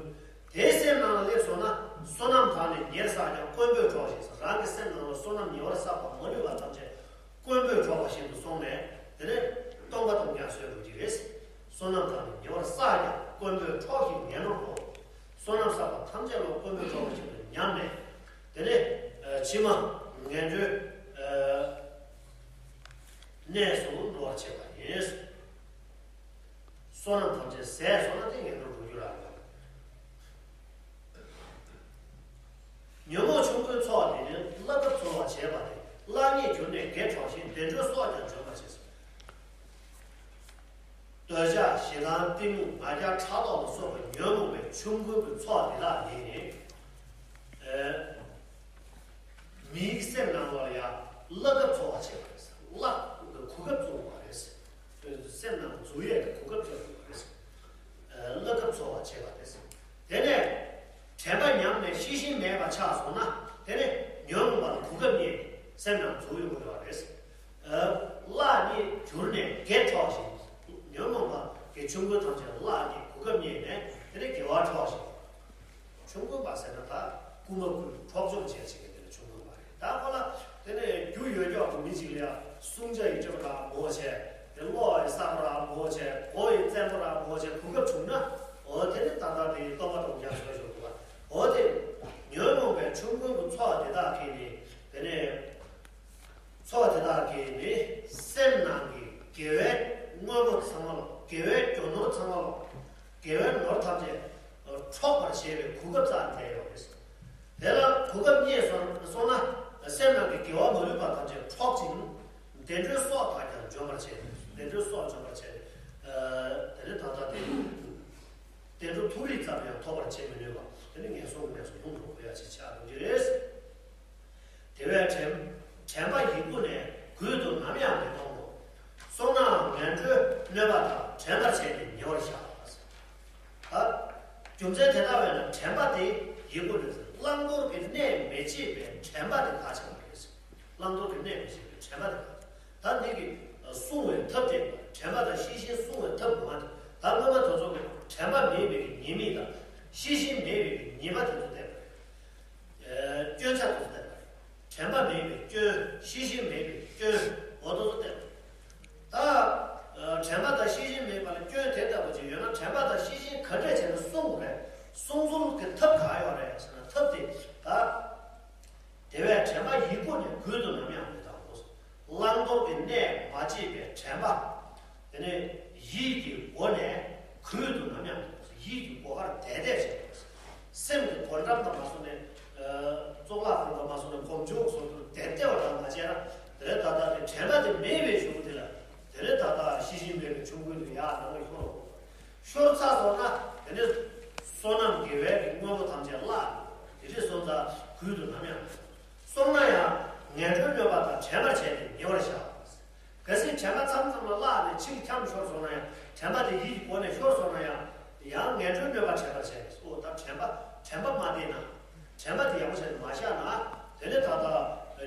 དེ་སེམས་ནང་ལ་སླེབས་སོང་ན། བསོད་ནམས་གང་ནས་ཉེར་བསགས་ཀྱང་དཀོན་པོས་འཕྲོགས་ཤིང་ཟེར། རང་གི་སེམས་ནང་ལ་བསོད་ནམས་ཉེ་བར་བསགས་པ་མ་ལུས་པ་ཐམས་ཅད་དཀོན་པོས་འཕྲོགས་པ་བཞིན་དུ་སོང་ནས། དེ་ནས་སྟོང་པ་སྟོང་རྐྱང་བཟོས་དགོས་ཀྱི་རེད། བསོད་ནམས་གང་ནས་ཉེ་བར་བསགས་ཀྱང་དཀོན་པོས་འཕྲོགས་ཤིང་ངན་ནོར་བོར། བསོད་ནམས་བསགས་པ་ཐམས་ཅད་ལ་དཀོན་པོས་འཕྲོགས་པ་བཞིན་དུ་ཉམས་ནས། དེ་ནས་ཕྱི་མ་ངན་འགྲོའི་གནས་སུ་འགྲོ་བར་བྱེད་པ་ཡིན། བསོད་ནམས་ཐམས་ཅད་ཟད་སོང་ན་དེ་ངན་འགྲོར་འགྲོ་རྒྱུ་རང་ཡོད། ཉོན་མོངས་ཆོམ་རྐུན་ཚོགས་དེ་ནི་བསླབ་པ་འཚོལ་བར་བྱེད་པ་སྟེ། གླགས་རྙེད་གྱུར་ནས་བགེགས་འཕྲོག་ཅིང་། བདེ་འགྲོའི་སྲོག་ཀྱང་འཇོམས་པར་བྱེད། འདོད་ཆགས་ཞེ་སྡང་གཏི་མུག་ང་རྒྱལ་ཕྲག་དོག་ལ་སོགས་པའི་ཉོན་མོངས་པའི་ཆོམ་རྐུན་གྱི་ཚོགས་དེ་དག་ནི། མིའི་སེམས་ནང་ལ་ཡང་བསླབ་པ་འཚོལ་བར་བྱེད་པ་རེད། བསླབ་གོ་སྐབས་འཚོལ་བ་རེད། སེམས་ནང་འཛུལ་ཡས་ཀྱི་གོ་སྐབས་འཚོལ་དགོས་པ་རེད། བསླབ་པ་འཚོལ་བར་བྱེད་པ་རེད། དེ་ནས་དྲན་པ་ཉམས་ནས་ཤེས་བཞིན་མེད་པ་ཆགས་སོང་ན། དེ་ནས་ཉོན་མོངས་པ་ལ་གོ་སྐབས་རྙེད། སེམས་ནང་འཛུལ་ཡོང་གི་ཡོད་རེད། གླགས་རྙེད་གྱུར་ནས་བགེགས་འཕྲོག་ཅིང་། ཉོན་མོངས་པ་གི་ཆོམ་རྐུན་ཐམས་ཅད་གླགས་རྙེད་གོ་སྐབས་རྙེད་ནས། དེ་ནས་དགེ་བ་འཕྲོག་ཅིང་། ཆོམ་རྐུན་པ་ཟེར་ན་ད་རྐུ་མ་རྐུ་འཕྲོག་བཅོམ་བྱས་བྱེད་མཁན་དེ་ལ་ཆོམ་རྐུན་པ་རེད། ད་ཁོ་ལ་དེ་ནས་རྒྱུ་ཡོད་ཀྱོག་གི་མི་གཅིག་ལ་ཡང་སྲུང་བྱ་ཡི་སྤྲོད་པ་རང་མོ་བྱས། དེ་བློ་ཡི་བསགས་པ་རང་མོ་བྱས། གོ་ཡི་བཙན་པོ་རང་མོ་བྱས། གོ་སྐབས་བྱུང་ན། འོ་དེ་ནི་ད་ལྟ་དེ་སྟོང་པ་སྟོང་རྐྱང་བཟོས་ཆོག་གི་བ། འོ་དེ་ཉོན་མོངས་པའི་ཆོམ་རྐུན་གྱི་ཚོགས་དེ་དག་གིས་ནི། དེ་ནས་ཚོགས་དེ་དག་གིས་ནི་སེམས་ནང་གི་དགེ་བའི་དངོས་པོ་ཚང་མ་ལོ། དགེ་བའི་རྒྱུ་ནོར་ཚང་མ་ལོ། དགེ་བའི་ནོར་ཐམས་ཅད་འཕྲོག་པར་བྱེད་པའི་གོ་སྐབས་རྩ་ནས་ཡོད་རེད། དེ་ལ་གོ་སྐབས་རྙེད་སོང་སོང་ན། སེམས་ནང་གི་དགེ་བ་མ་ལུས་པ་ཐམས་ཅད་འཕྲོག་ཅིང་། བདེ་འགྲོའི་སྲོག་དག་ཀྱང་འཇོམས་པར་བྱེད། བདེ་འགྲོའི་སྲོག་འཇོམས་པར་བྱེད། དེ་ནི་ད་ལྟ་དེ་བདེ་འགྲོ་མཐོ་རིས་ཙམ་ཡང་ཐོབ་པར་བྱེད་མི་ནུས་པ། དེ་ནི་ངན་སོང་གནས་སུ་ལྷུང་དུ་གོ་ཡ་ཅིག་ཆགས་འགྲོ་གི་རེད། དེ་བས་དྲན་དྲན་པ་ཡི་གུ་ནས་གུད་དུ་ནམ་ཡང་མི་གཏོང་ངོ་། སོང་ནའང་ངན་འགྲོའི་གནོད་པ་དག་དྲན་པར་བྱས་ཏེ་ཉེ་བར་བཞག། ད་རྒྱུ་མཚན་དེ་ལྟ་བས་ན་དྲན་པ་དེ་ཡི་གུ་ནས་བླང་དོར་གྱི་གནས་མི་བརྗེད་པའི་དྲན་པ་དེ་གལ་ཆེན་པོ་རེད། བླང་དོར་གྱི་གནས་མི་བརྗེད་པའི་དྲན་པ་དེ་གལ་ཆེ། ད་འདི་གི་སྲུང་བའི་ཐབས་དེ་དྲན་པ་དང་ཤེས་བཞིན་སྲུང་བའི་ཐབས་ངོ་མ་དེ། ད་སྔོན་མ་དེ་ཚོ་གི་དྲན་པ་མེད་པའི་ཉེས་དམིགས་དང་། ཤེས་བཞིན་མེད་པའི་ཉེས་པ་དེ་ཚོ་བསྟན་པ་རེད། སྐྱོན་ཆ་དེ་ཚོ་བསྟན་པ་རེད། དྲན་པ་མེད་པའི་སྐྱོན། ཤེས་བཞིན་མེད་པའི་སྐྱོན། འོ་དེ་ཚོ་བསྟན་པ་རེད། ད་དྲན་པ་དང་ཤེས་བཞིན་མེད་པ་ལ་སྐྱོན་དེ་ལྟ་བུ་ཅིག་ཡོད་ན། དྲན་པ་དང་ཤེས་བཞིན་ག་འདྲས་བྱས་ནས་སྲུང་དགོས་རེད། སྲུང་ཚུལ་གྱི་ཐབས་ག་ཡོད་རེད་ཟེར་ན། ཐབས་དེ་ད། དེ་བས་དྲན་པ་ཡི་གུ་ནས་གུད་དུ་ནམ་ཡང་མི་གཏོང་ངོ་། བླང་དོར་གྱི་གནས་མ་བརྗེད་པའི་དྲན་པ། དེ་ནས་ཡིད་ཀྱི་སྒོ་ནས་གུད་དུ་ནམ་ཡང་མི་གཏོང་། ཡིད་ཀྱི་སྒོ་ཁར་དལ་དལ་བྱེད་དགོས། སེམས་ཀྱི་སྒོ་འགྲམ་དུ་མ་སོང་ནས། གཙུག་ལག་ཁང་དུ་མ་སོང་ནས་སྒོམ་ཆུང་སོགས་དུ་དལ་དལ་བ་རང་མ་བྱས་ན། དེ་ལས་ད་ལྟ་དེ་དྲན་པ་དེ་མེད་པའི་གཞུག་དེ་ལ། དེ་ལས་ད་ལྟ་ཤེས་བཞིན་མེད་པའི་ཆོམ་རྐུན་དུ་ཡར་ནང་ལ་ཤོར། ཤོར་ཚར་སོང་ན། དེ་ནས་བསོད་ནམས་དགེ་བའི་གི་དངོས་པོ་ཐམས་ཅད་བརླག་ནས། དེ་འདྲས་སོང་ཙང་གུད་དུ་ནམ་ཡང་མི་གཏོང་། སོང་ན་ཡང་ངན་འགྲོའི་གནོད་པ་དག་དྲན་པར་བྱས་ཏེ་ཉེ་བར་བཞག། གལ་སྲིད་དྲན་པ་མཚམས་མཚམས་ལ་བརླག་ནས་ཕྱིར་འཁྱམས་ཤོར་སོང་ན་ཡང་། དྲན་པ་དེ་ཡིད་ཀྱི་སྒོ་ནས་ཤོར་སོང་ན་ཡང་། ཡང་ངན་འགྲོའི་གནོད་པ་དྲན་པར་བྱས་ཏེ། འོ་ད་དྲན་པ་དྲན་པ་མ་བདེ་ན། དྲན་པ་དེ་ཡག་པོ་བྱས་ནས་མ་བཞག་ན། དེ་ནས་ད་ལྟ་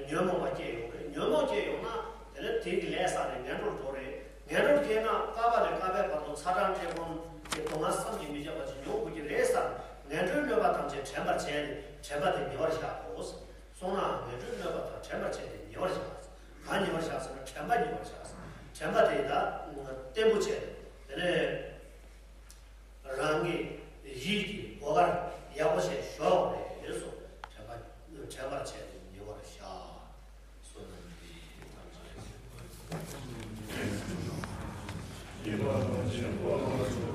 ཉོན་མོངས་པ་སྐྱེ་ཡོང་རེད། ཉོན་མོངས་སྐྱེ་ཡོང་ན། དེ་ནས་དེ་གི་ལས་བསགས་ནས་ངན་འགྲོར་འགྲོ་རེད། ངན་འགྲོར་སྐྱེས་ན་བསྐལ་པ་ནས་བསྐལ་པའི་བར་དུ་ཚ་གྲང་བཀྲེས་སྐོམ་གྱི་སྡུག་བསྔལ་བསམ་གྱིས་མི་ཁྱབ་པ་ཅིག་མྱོང་དགོས་ཀྱི་རེད་བསམ། ངན་འགྲོའི་གནོད་པ་ཐམས་ཅད་དྲན་པར་བྱས་ཏེ་དྲན་པ་དེ་ཉེ་བར་བཞག་གོ། སོང་ནའང་ངན་འགྲོའི་གནོད་པ་དག་དྲན་པར་བྱས་ཏེ་ཉེ་བར་བཞག། གང་ཉེ་བར་བཞག་ཟེར་ན། དྲན་པ་ཉེ་བར་བཞག། དྲན་པ་དེ་ད་བརྟན་པོ་བྱས། དེ་ནས་རང་གི་ཡིད་ཀྱི་སྒོ་ཁར་ཡག་པོ་བྱས་ཞོག་རེད་སོ། དྲན་པ་དྲན་པར་བྱས་ཏེ་ཉེ་བར་བཞག། བསོད་ནམས་འདི་ཡིས་ཐམས་ཅད་གཟིགས་པ་ཆེན་པོ།